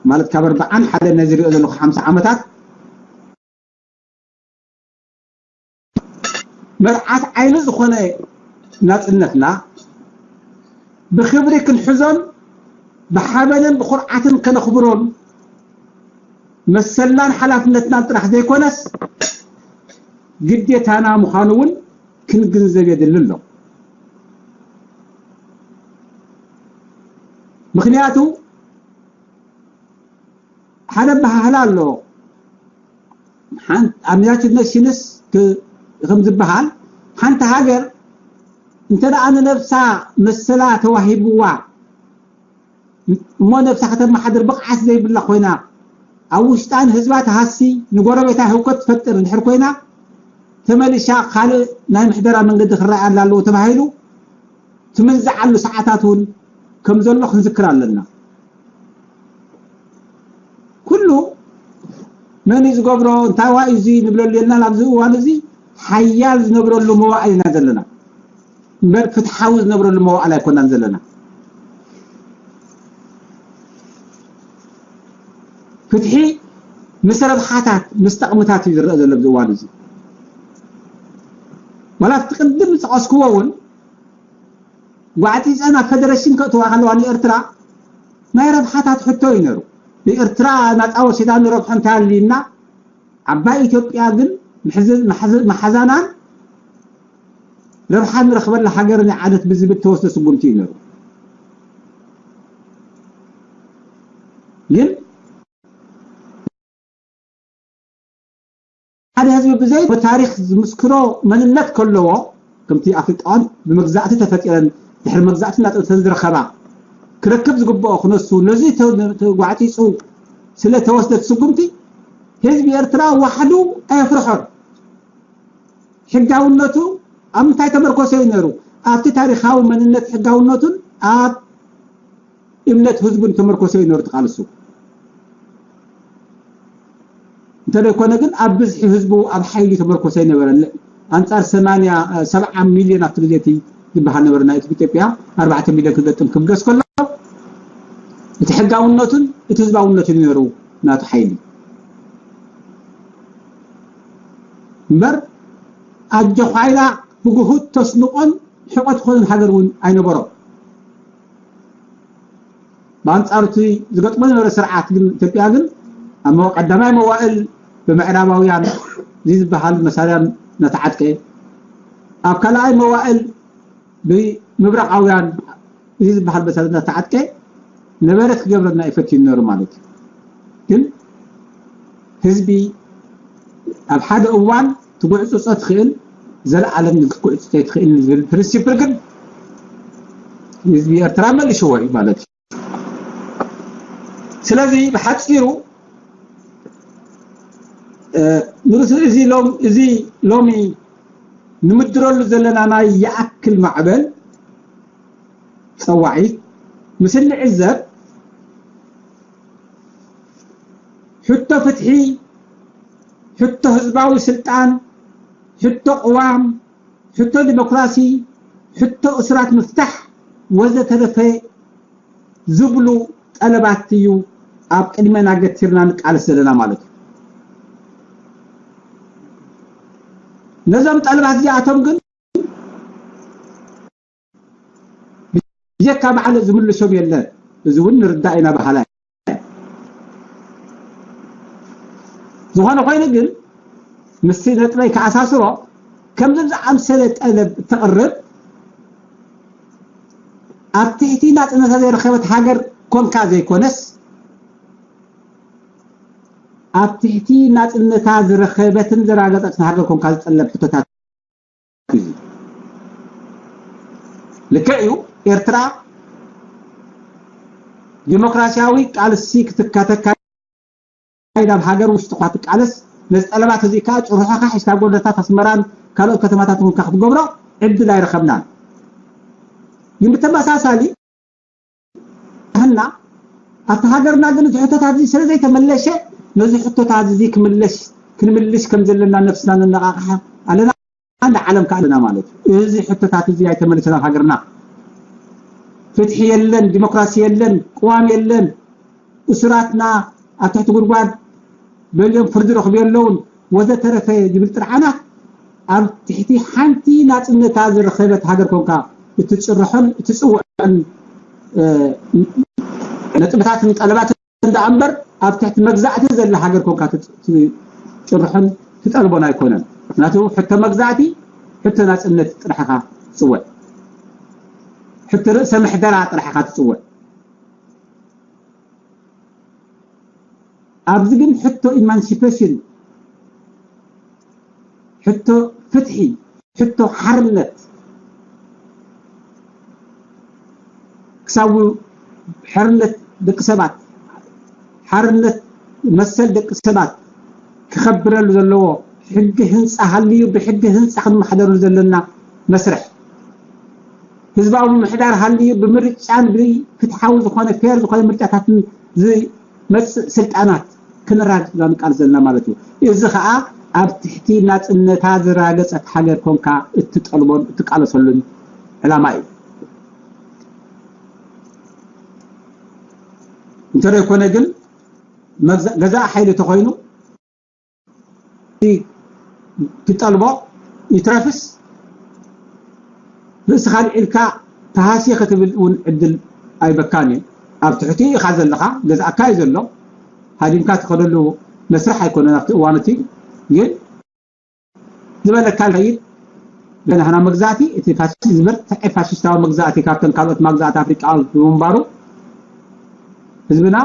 ማለት ካብ ኣርብዓን ሓደን ነዚ ዝሪኦ ዘለኹ ሓምሳ ዓመታት መርዓት ዓይኒ ዝኾነ ናጽነትና ብኽብሪ ክንሕዞን ብሓበንን ብኹርዓትን ከነኽብሮን መሰልናን ሓላፍነትናን ጥራሕ ዘይኮነስ ግዴታና ምዃኑ እውን ክንግንዘብ የድሊ ኣሎ። ምኽንያቱ ሓደ ኣበሃህላ ኣሎ። ሓን- ኣብ ዩናይትድ ኔሽንስ ክ- ከም ዝበሃል ሓንቲ ሃገር እንተ ደኣ ንነብሳ መሰላ ተዋሂብዋ እሞ ነብሳ ከተመሓድር ብቕዓት ዘይብላ ኮይና ኣብ ውሽጣ ንህዝባ ተሃሲ ንጎረቤታ ህውከት ትፈጥር እንድሕር ኮይና ተመሊሻ ካልእ ናይ ምሕደራ መንገዲ ክረኣየላ ኣለዎ ተባሂሉ ትምንዝዓሉ ሰዓታት እውን ከም ዘሎ ክንዝክር ኣለና። ኩሉ መን እዩ ዝገብሮ እንታይ ዋ እዩ እዚ ንብለሉ የልናን ኣብዚ እዋን እዚ ሓያል ዝነብረሉ መዋእል ኢና ዘለና እምበር ፍትሓዊ ዝነብረሉ መዋእል ኣይኮናን ዘለና። ፍትሒ ምስ ረብሓታት ምስ ጠቕምታት እዩ ዝረአ ዘሎ ኣብዚ እዋን እዚ። ዋላ እቲ ቅድም ዝጠቐስክዎ እውን ጓዕፂፀን ኣብ ፌደሬሽን ከእትዋ ከለዋ ንኤርትራ ናይ ረብሓታት ሕቶ እዩ ነሩ። ንኤርትራ ናፃ ወሲዳ ንረብሖ እንታይ ኣልዩና ዓባይ ኢትዮጵያ ግን መሓዛናን ረብሓ ንረኽበላ ሃገርን ይዓደት ብዝብል ተወስደ ስጉምቲ እዩ ነሩ። ግን ሓደ ህዝቢ ብዘይ ብታሪኽ ዝምስክሮ መንነት ከለዎ ከምቲ ኣፍሪቃውያን ብመግዛእቲ ተፈጢረን ድሕሪ መግዛእቲ ናፅነተን ዝረኸባ ክረክብ ዝግብኦ ክነሱ ነዚ ተጓዕፂፁ ስለ ተወስደት ስጉምቲ ህዝቢ ኤርትራ ዋሕዱ ኣየፍርሖን። ሕጋውነቱ ኣብ ምንታይ ተመርኮሰ እዩ ነይሩ? ኣብቲ ታሪኻዊ መንነት ሕጋውነቱን ኣብ እምነት ህዝቡን ተመርኮሰ እዩ ነይሩ ተቃልሱ። እንተደይኮነ ግን ኣብ ብዝሒ ህዝቡ ኣብ ሓይሊ ተመርኮሰ ኣይነበረን። ኣንጻር ሰማንያ ሰብዓ ሚልዮን ኣብቲ ግዜ እቲ ዝበሃል ነበረ ናይ ኢትዮጵያ ኣርባዕተ ሚልዮን ክገጥም ክብገስ ከሎ እቲ ሕጋውነቱን እቲ ህዝባውነቱን እዩ ነይሩ ናቱ ሓይሊ። እምበር ኣጆዃይላ ብግሁድ ተስንቆን ሕቆት ዝኾነን ሃገር እውን ኣይነበሮ። ብኣንጻሩ እቲ ዝገጥሞ ዝነበረ ስርዓት ግን ኢትዮጵያ ግን ኣብ መ- ቀዳማይ መዋእል ብምዕራባውያን እዚ ዝበሃል መሳርያ እናተዓጥቀ፣ ኣብ ካልኣይ መዋእል ብምብራቓውያን እዚ ዝበሃል መሳርያ እናተዓጥቀ ነበረት ክገብረና ይፈትዩ ነሩ ማለት እዩ። ግን ህዝቢ ኣብ ሓደ እዋን ትጉዕፅፆ ትኽእል፣ ዘለኣለም ክትጉዕፅፆ ትኽእል ዝብል ፕሪንሲፕል ግን ህዝቢ ኤርትራ መልሽዎ እዩ ማለት እዩ። ስለዚ ብሓፂሩ ንርእሲ እዚ ሎም እዚ ሎሚ ንምድረሉ ዘለና ናይ ይኣክል ማዕበል ፀዋዒት ምስ እንዕዘብ ሕቶ ፍትሒ፣ ሕቶ ህዝባዊ ስልጣን፣ ሕቶ ቅዋም፣ ሕቶ ዲሞክራሲ፣ ሕቶ እሱራት ምፍታሕ ወዘተረፈ ዝብሉ ጠለባት እዩ ኣብ ቅድመና ገቲርና ንቃለስ ዘለና ማለት እዩ። ነዞም ጠለባት እዚኣቶም ግን ብጀካ ባዕሉ ዝምልሶም የለን። እዚ እውን ንርዳእ ኢና በሃላይ። ዝኾነ ኮይኑ ግን ምስቲ ነጥበይ ከኣሳስሮ ከምዚ ዝኣምሰለ ጠለብ እተቕርብ ኣብ ትሕቲ ናፅነታ ዘይረኸበት ሃገር ኮንካ ዘይኮነስ ኣብ ትሕቲ ናፅነታ ዝረኸበትን ዘረጋገፀትን ሃገር ኮንካ ዝጠለብ ሕቶታት እዩ። ልክዕ እዩ። ኤርትራ ዲሞክራሲያዊ ቃልሲ ክትካተካ ናብ ሃገር ውሽጢ እኳ ትቃለስ ነዚ ጠለባት እዚ ከዓ ጭርሖኻ ሒዝካ ጎደታት ኣስመራን ካልኦት ከተማታት እውን ክትገብሮ ዕድል ኣይረኸብናን። ግን ብተመሳሳሊ ህና ኣብቲ ሃገርና ግን እቲ ሕቶታት እዚ ስለ ዘይተመለሸ ነዚ ሕቶታት እዚ ክምለሽ ክንምልሽ ከም ዘለና ነፍስና ነነቃቕሓ ኣለና። ዓለም ካለና ማለት እዩ። እዚ ሕቶታት እዚ ኣይተመለሰን ኣብ ሃገርና። ፍትሒ የለን፣ ዲሞክራሲ የለን፣ ቅዋም የለን፣ እሱራትና ኣብ ትሕቲ ጉድጓድ በልዮም ፍርዲ ረኽቡ የለውን ወዘተረፈ ዝብል ጥርዓናት ኣብ ትሕቲ ሓንቲ ናፅነታ ዝረኸበት ሃገር ኮንካ እትፅርሖን እትፅውዐን ነጥብታትን ጠለባትን ደኣ እምበር ኣብ ትሕቲ መግዛእቲ ዘላ ሃገር ኮንካ ትፅርሖን ትጠልቦን ኣይኮነን። ምክንያቱ ሕቶ መግዛእቲ ሕቶ ናፅነት ጥራሕ ኢኻ ትፅውዕ፣ ሕቶ ርእሰ ምሕደራ ጥራሕ ኢኻ ትፅውዕ። ኣብዚ ግን ሕቶ ኢማንሲፔሽን፣ ሕቶ ፍትሒ፣ ሕቶ ሓርነት ክሳብ ሓርነት ደቂ ሰባት ሓርነት መሰል ደቂ ሰባት ክኸብረሉ ዘለዎ ሕጊ ህንፃ ሃልዩ ብሕጊ ህንፃ ክንመሓደረሉ ዘለና መስርሕ ህዝባዊ ምምሕዳር ሃልዩ ብምርጫን ብፍትሓዊ ዝኾነ ፌር ዝኾነ ምርጫታትን ዝመፅእ ስልጣናት ክነራግፅ ኢና ንቃለስ ዘለና ማለት እዩ። እዚ ከዓ ኣብ ትሕቲ ናፅነታ ዝራገፀት ሃገር ኮንካ እትጠልቦን እትቃለሰሉን ዕላማ እዩ። እንተደይኮነ ግን ገዛእ ሓይሊ ተኾይኑ ትጠልቦ ይትረፍስ ርእስኻ ኣልዒልካ ተሃስየ ክትብል እውን ዕድል ኣይበካን እዩ። ኣብ ትሕቲ ኢኻ ዘለኻ ገዛእካ እዩ ዘሎ። ሃዲምካ ትኸደሉ መስርሕ ኣይኮነን ኣብቲ እዋን እቲ ግን ዝበለካ ይኸይድ። ብናህና መግዛእቲ እቲ ፋሽስት ዝበርትዐ ፋሽስታዊ መግዛእቲ ካብተን ካልኦት መግዛእቲ ኣፍሪቃ ብምንባሩ ህዝብና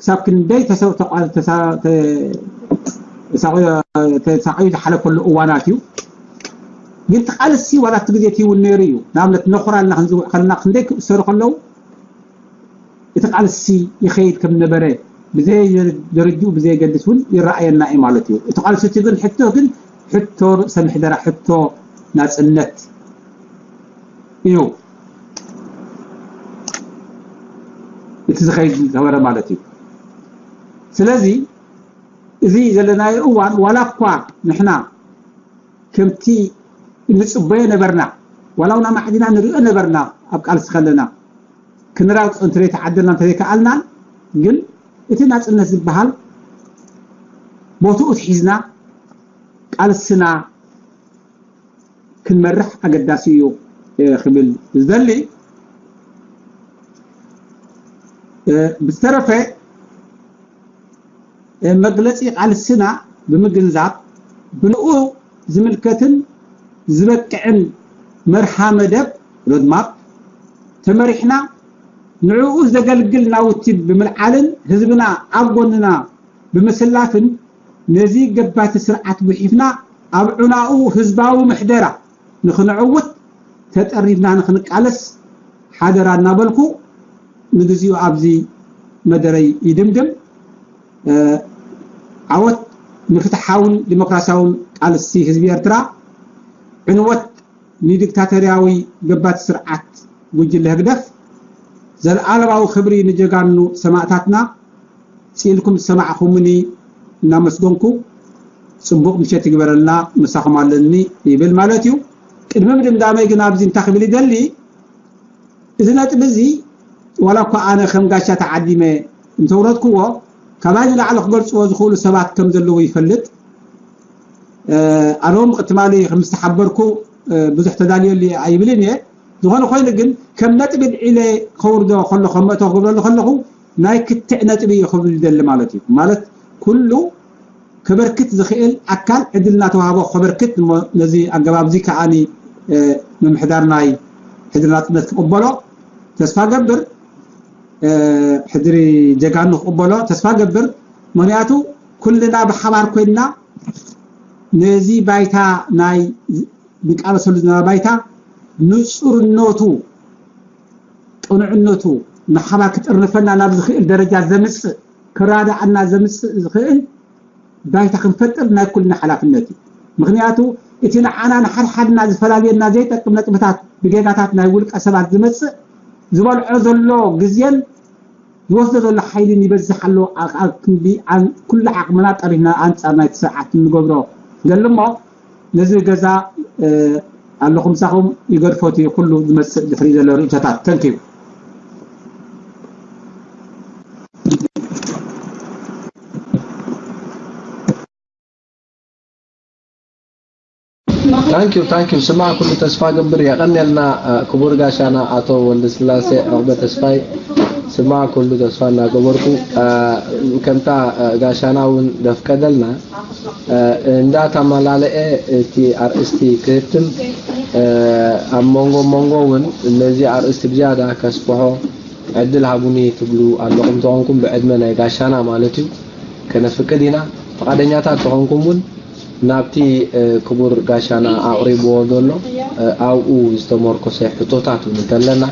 ክሳብ ክንደይ ተሰ- ተቋ- ተሳ- ተ- ተሳቒ- ተሳቒዩ ዝሓለፈሉ እዋናት እዩ። ግን እቲ ቃልሲ ዋላ ኣብቲ ግዜ እቲ እውን ነይሩ እዩ። ንኣብነት ነኹራልና ክንዝውዕ ከለና ክንደይ ክእሰሩ ከለዉ እቲ ቃልሲ ይኸይድ ከም ነበረ ብዘይ ደረጅኡ ብዘየገድስ እውን ይረኣየና እዩ ማለት እዩ። እቲ ቃልሲ እቲ ግን ሕቶ ግን ሕቶ ርእሰ ምሕደራ፣ ሕቶ ናጽነት እዩ እቲ ዝኸይድ ዝነበረ ማለት እዩ። ስለዚ እዚ ዘለናዮ እዋን ዋላ እኳ ንሕና ከምቲ እንጽበዮ ነበርና፣ ዋላ እውን ኣማዕዲና ንሪኦ ነበርና፣ ኣብ ቃልሲ ከለና ክንራግጾ እንተዘይተዓደልና እንተዘይከኣልናን፣ ግን እቲ ናጽነት ዝበሃል ቦትኡ ሒዝና ቃልስና ክንመርሕ ኣገዳሲ እዩ፣ እ፣ ክብል ዝደሊ። እ፣ ብዝተረፈ፣ እ፣ መግለጺ ቃልስና ብምግንዛብ ብንኡ ዝምልከትን ዝበቅዕን መርሃ መደብ፣ ሮድማፕ፣ ተመሪሕና ንዕኡ ዘገልግል ናውቲ ብምልዓልን ህዝብና ኣብ ጎንና ብምስላፍን ነዚ ገባቲ ስርዓት ጉሒፍና ኣብ ዑናኡ ህዝባዊ ምሕደራ ንኽንዕውት ተጠሪድና ንኽንቃለስ ሓደራ እናበልኩ ንግዚኡ ኣብዚ መደረይ ይድምድም። እ፣ ዓወት ንፍትሓውን ዲሞክራሲያውን ቃልሲ ህዝቢ ኤርትራ፣ ዕንወት ንዲክታቶርያዊ ገባቲ ስርዓት ጉጅለ ህግደፍ፣ ዘለኣለማዊ ክብሪ ንጀጋኑ ሰማእታትና። ስኢልኩም ዝሰማዕኹምኒ እናመስገንኩ፣ ጽቡቕ ምሸት ይግበረልና፣ ምሳኹም ኣለኒ ይብል ማለት እዩ። ቅድሚ ምድምዳመይ ግን ኣብዚ እንታይ ክብል ይደሊ፣ እዚ ነጥቢ እዚ ዋላ እኳ ኣነ ከም ጋሻ ተዓዲመ እንተውረድክዎ፣ ካባይ ንላዕሊ ክገልጽዎ ዝኽእሉ ሰባት ከም ዘለዉ ይፈልጥ። እ፣ ኣነ እውን ብትማሊ ከም ዝተሓበርኩ፣ እ፣ ብዙሕ ተዳልየሉ ኣይብልን እየ። ዝኾነ ኮይኑ ግን ከም ነጥቢ ልዒለ ከውርዶ ከሎ፣ ከም መእተዊ ክገብረሉ ከለኹ ናይ ክትዕ ነጥቢ እዩ ክብል ይደሊ ማለት እዩ። ማለት ኩሉ ከበርክት ዝኽእል ኣካል ዕድል እናተዋህቦ ከበርክት እሞ ነዚ ኣገባብ እዚ ከኣኒ፣ እ፣ ምምሕዳር ናይ ሕድሪ ናጽነት ክቕበሎ ተስፋ ገብር፣ እ፣ ሕድሪ ጀጋኑ ክቕበሎ ተስፋ ገብር። ምኽንያቱ ኩልና ብሓባር ኮይንና ነዚ ባይታ ናይ ንቃለሰሉ ዝነበረ ባይታ ንጹርነቱ፣ ቅኑዕነቱ ንሓባር ክጥርንፈና ናብ ዝኽእል ደረጃ ዘምጽእ፣ ክራዳኣና ዘምጽእ ዝኽእል ባይታ ክንፈጥር ናይ ኩልና ሓላፍነት እዩ። ምኽንያቱ እቲ ንዓና ንሓድሓድና ዝፈላልየና ዘይጠቅም ነጥብታት ብጌጋታት ናይ ውልቀ ሰባት ዝመጽእ ዝበልዖ ዘሎ ግዜን ዝወስዶ ዘሎ ሓይልን ይበዝሕ ኣሎ። ኣብ፣ ኣብ ክንዲ ኣን-፣ ኩሉ ዓቕምና ጠሪህና ኣንጻር ናይቲ ስርዓት እንገብሮ ንደሊ እሞ፣ ነዚ ገዛ፣ እ፣ ኣለኹም ምሳኹም ይገድፎ እቲ ኩሉ ዝመጽእ ድሕሪ ዘሎ ርእይቶታት። Thank you። Thank you, thank you። ስማዕ ኩሉ ተስፋ ገብር። የቐንየልና፣ እ፣ ክቡር ጋሻና ኣቶ ወልደስላሴ ዑቕበ ተስፋይ። ስማዕ ኩሉ ተስፋ እናገበርኩ፣ እ፣ ከምታ፣ እ፣ ጋሻና እውን ዘፍቀደልና፣ እ፣ እንዳተመላለአ እቲ ኣርእስቲ ክህትም፣ እ፣ ኣብ መንጎ መንጎ እውን ነዚ ኣርእስቲ ብዝያዳ ከስፍሖ ዕድል ሃቡኒ ትብሉ ኣለኹም ተኾንኩም፣ ብዕድመ ናይ ጋሻና ማለት እዩ፣ ከነፍቅድ ኢና። ፍቓደኛታት ተኾንኩም እውን ናብቲ፣ እ፣ ክቡር ጋሻና ኣቕሪብዎ ዘሎ፣ እ፣ ኣብኡ ዝተመርኮሰ ሕቶታት እውን እንተለና፣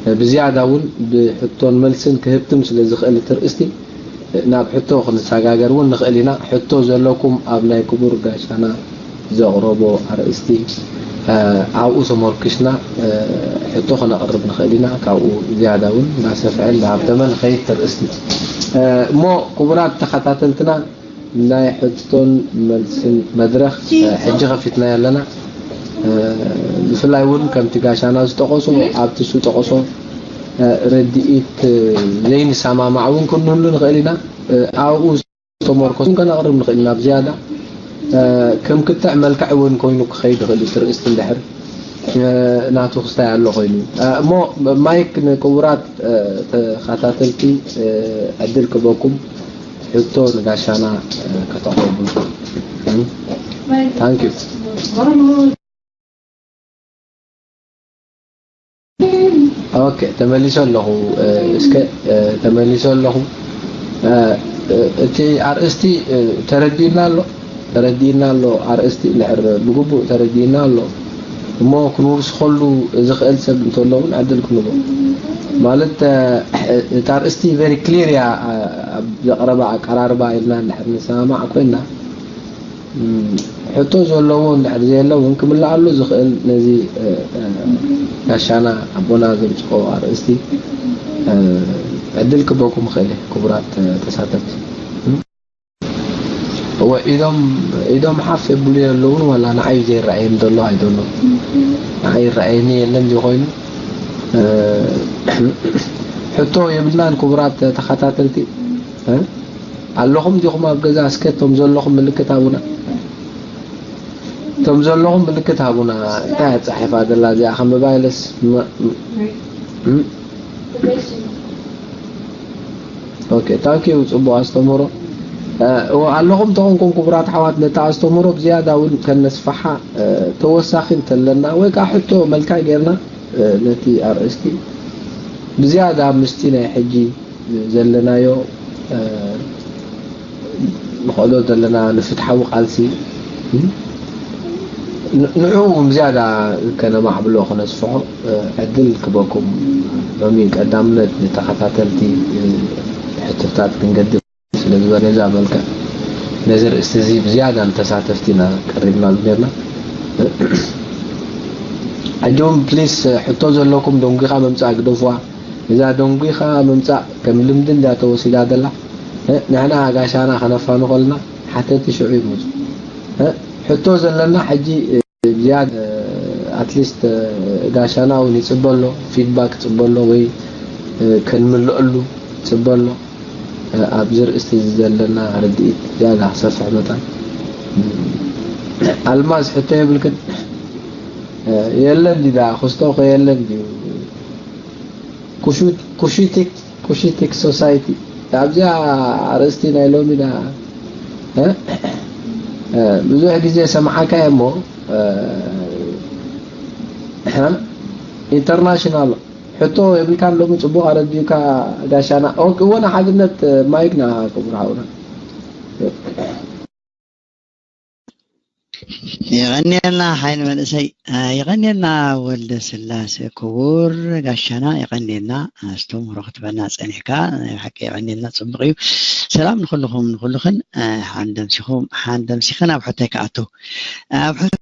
እ፣ ብዝያዳ እውን ብሕቶን መልስን ክህብትም ስለ ዝኽእል እቲ ርእስቲ፣ ናብ ሕቶ ክንሰጋገር እውን ንኽእል ኢና። ሕቶ ዘለኩም ኣብ ናይ ክቡር ጋሻና ዘቕረቦ ኣርእስቲ፣ እ፣ ኣብኡ ተመርኪስና፣ እ፣ ሕቶ ክነቕርብ ንኽእል ኢና። ካብኡ ዝያዳ እውን እንዳሰፍሐ እንዳሃብተመ ንኸይድ እቲ ርእስቲ። እ፣ እሞ ክቡራት ተኸታተልትና ናይ ሕቶን መልስን መድረኽ፣ እ፣ ሕጂ ከፊትና ኣለና። እ፣ ብፍላይ እውን ከምቲ ጋሻና ዝጠቐሶ፣ ኣብቲ እሱ ጠቐሶ፣ እ፣ ረድኢት፣ እ፣ ዘይንሰማማዕ እውን ክንህሉ ንኽእል ኢና። እ፣ ኣብኡ ተመርኮስ ከነቕርብ ንኽእል ኢና ብዝያዳ። እ፣ ከም ክትዕ መልክዕ እውን ኮይኑ ክኸይድ ይኽእል እዩ፣ እቲ ርእስቲ እንድሕር፣ እ፣ ናቱ ክስታይ ኣሎ ኮይኑ። እ፣ እሞ ማይክ ንክቡራት፣ እ፣ ተኸታተልቲ፣ እ፣ ዕድል ክበኩም ሕቶ ንጋሻና፣ እ፣ ከተቕርቡ። እ፣ thank you። ኦኬ፣ ተመሊሶ ኣለኹ። እ፣ እስከ፣ እ፣ ተመሊሶ ኣለኹ። እ፣ እ፣ እቲ ኣርእስቲ፣ እ፣ ተረዲእና ኣሎ፣ ተረዲእና ኣሎ። ኣርእስቲ እንድሕር ብግቡእ ተረዲእና ኣሎ። እሞ ክንውስኸሉ ዝኽእል ሰብ እንተሎ እውን ዕድል ክንቦ። ማለት፣ እ፣ እታ ኣርእስቲ very clear እያ። ኣብ ዘቕረባ ኣቀራርባ ኢልና እንድሕር ንሰማማዕ ኮይና፣ እም፣ ሕቶ ዘለዎ እንድሕር ዘየሎ እውን ክምልኣሉ ዝኽእል ነዚ፣ እ፣ እ፣ ጋሻና ኣቦና ዘምጽኦ ኣርእስቲ፣ እ፣ ዕድል ክበኩም ይኽእል እየ፣ ክቡራት፣ እ፣ ተሳተፍቲ። እወ፣ ኢዶም፣ ኢዶም ሓፍ የብሉ የለውን፣ ዋላ ንዓይ ዘይረኣየኒ ዘሎ ኣይደሎ። ንዓይ ይረኣየኒ የለን፣ እዚ ኮይኑ፣ እ፣ ሕቶ የብልናን። ክቡራት ተኸታተልቲ፣ እ፣ ኣለኹም ዲኹም ኣብ ገዛ? እስከ እቶም ዘለኹም ምልክት ሃቡና። እቶም ዘለኹም ምልክት ሃቡና። እንታይ እያ ተጻሒፋ ዘላ እዚኣ? ከንብባ ኢለስ፣ መ-፣ ም-፣ ኦኬ፣ ታንክ ዩ፣ ጽቡቕ ኣስተምህሮ። እ፣ እወ፣ ኣለኹም ተኾንኩም ክቡራት ኣሕዋት፣ ነታ ኣስተምህሮ ብዝያዳ እውን ከነስፍሓ፣ እ፣ ተወሳኺ እንተለና፣ ወይ ከዓ ሕቶ መልክዕ ጌርና፣ እ፣ ነቲ ኣርእስቲ ብዝያዳ ምስቲ ናይ ሕጂ ዘለናዮ፣ እ፣ ንኸዶ ዘለና ንፍትሓዊ ቃልሲ፣ እ፣ ን-፣ ንዕኡ እውን ዝያዳ ከነማዕብሎ፣ ከነስፍሖ፣ እ፣ ዕድል ክበኩም። ሎሚ ቀዳምነት ንተኸታተልቲ፣ እ፣ ሕቶታት ክንገድፍ ስለ ዝበለ፣ ነዛ መልክዕ፣ ነዚ ርእስቲ እዚ ብዝያዳ ንተሳተፍቲ ኢና ቀሪብናሉ ነርና። ሕጂ እውን ፕሊስ፣ ሕቶ ዘለኩም ደንጒኻ ምምጻእ ግደፉዋ። እዛ ደንጒኻ ምምጻእ ከም ልምዲ እንድያ ተወሲዳ ዘላ። እ፣ ንሕና ጋሻና ከነፋኑ ከለና ሓተቲ ሽዑ ይመጹ። እ፣ ሕቶ ዘለና ሕጂ፣ እ፣ ዝያድ፣ እ፣ ኣትሊስት፣ እ፣ ጋሻና እውን ይጽበ ኣሎ፣ ፊድባክ ይጽበ ኣሎ ወይ፣ እ፣ ከንምልአሉ ይጽበ ኣሎ። እ፣ ኣብዚ ርእስቲ እዚ ዘለና ርድኢት ዝያዳ ክሰፍሕ መጠን። እ፣ ኣልማዝ ሕቶ የብልክን? እ፣ የለን ድዩ ደኣ? ክስቶ ከ የለን ድዩ? ኩሹት-፣ ኩሺቲክ፣ ኩሺቲክ ሶሳይቲ። ኣብዚኣ ኣርእስቲ ናይ ሎሚ ዳ፣ እ? እ፣ ብዙሕ ግዜ ሰምዓካ እየ እሞ፣ እ፣ እ፣ ኢንተርናሽናል ሕቶ የብልካን ሎሚ ጽቡቕ ኣረዲኡካ ጋሻና። ኦኬ፣ እወ፣ ንሓድነት ማይክ ና ክቡር ሓውና። የቐንየልና ሓይል መንእሰይ፣ እ፣ የቐንየልና ወልደ ስላሴ ክቡር ጋሻና፣ የቐንየልና፣ እ፣ ኣስተምህሮ ክትበና ጸኒሕካ፣ ናይ ብሓቂ የቐንየልና፣ ጽቡቕ እዩ። ሰላም ንኹልኹም፣ ንኹልኽን፣ እ፣ ሓንደምሲኹም፣ ሓንደምሲኽን ኣብ ሕቶይ ክኣቱ። ኣብ ሕቶ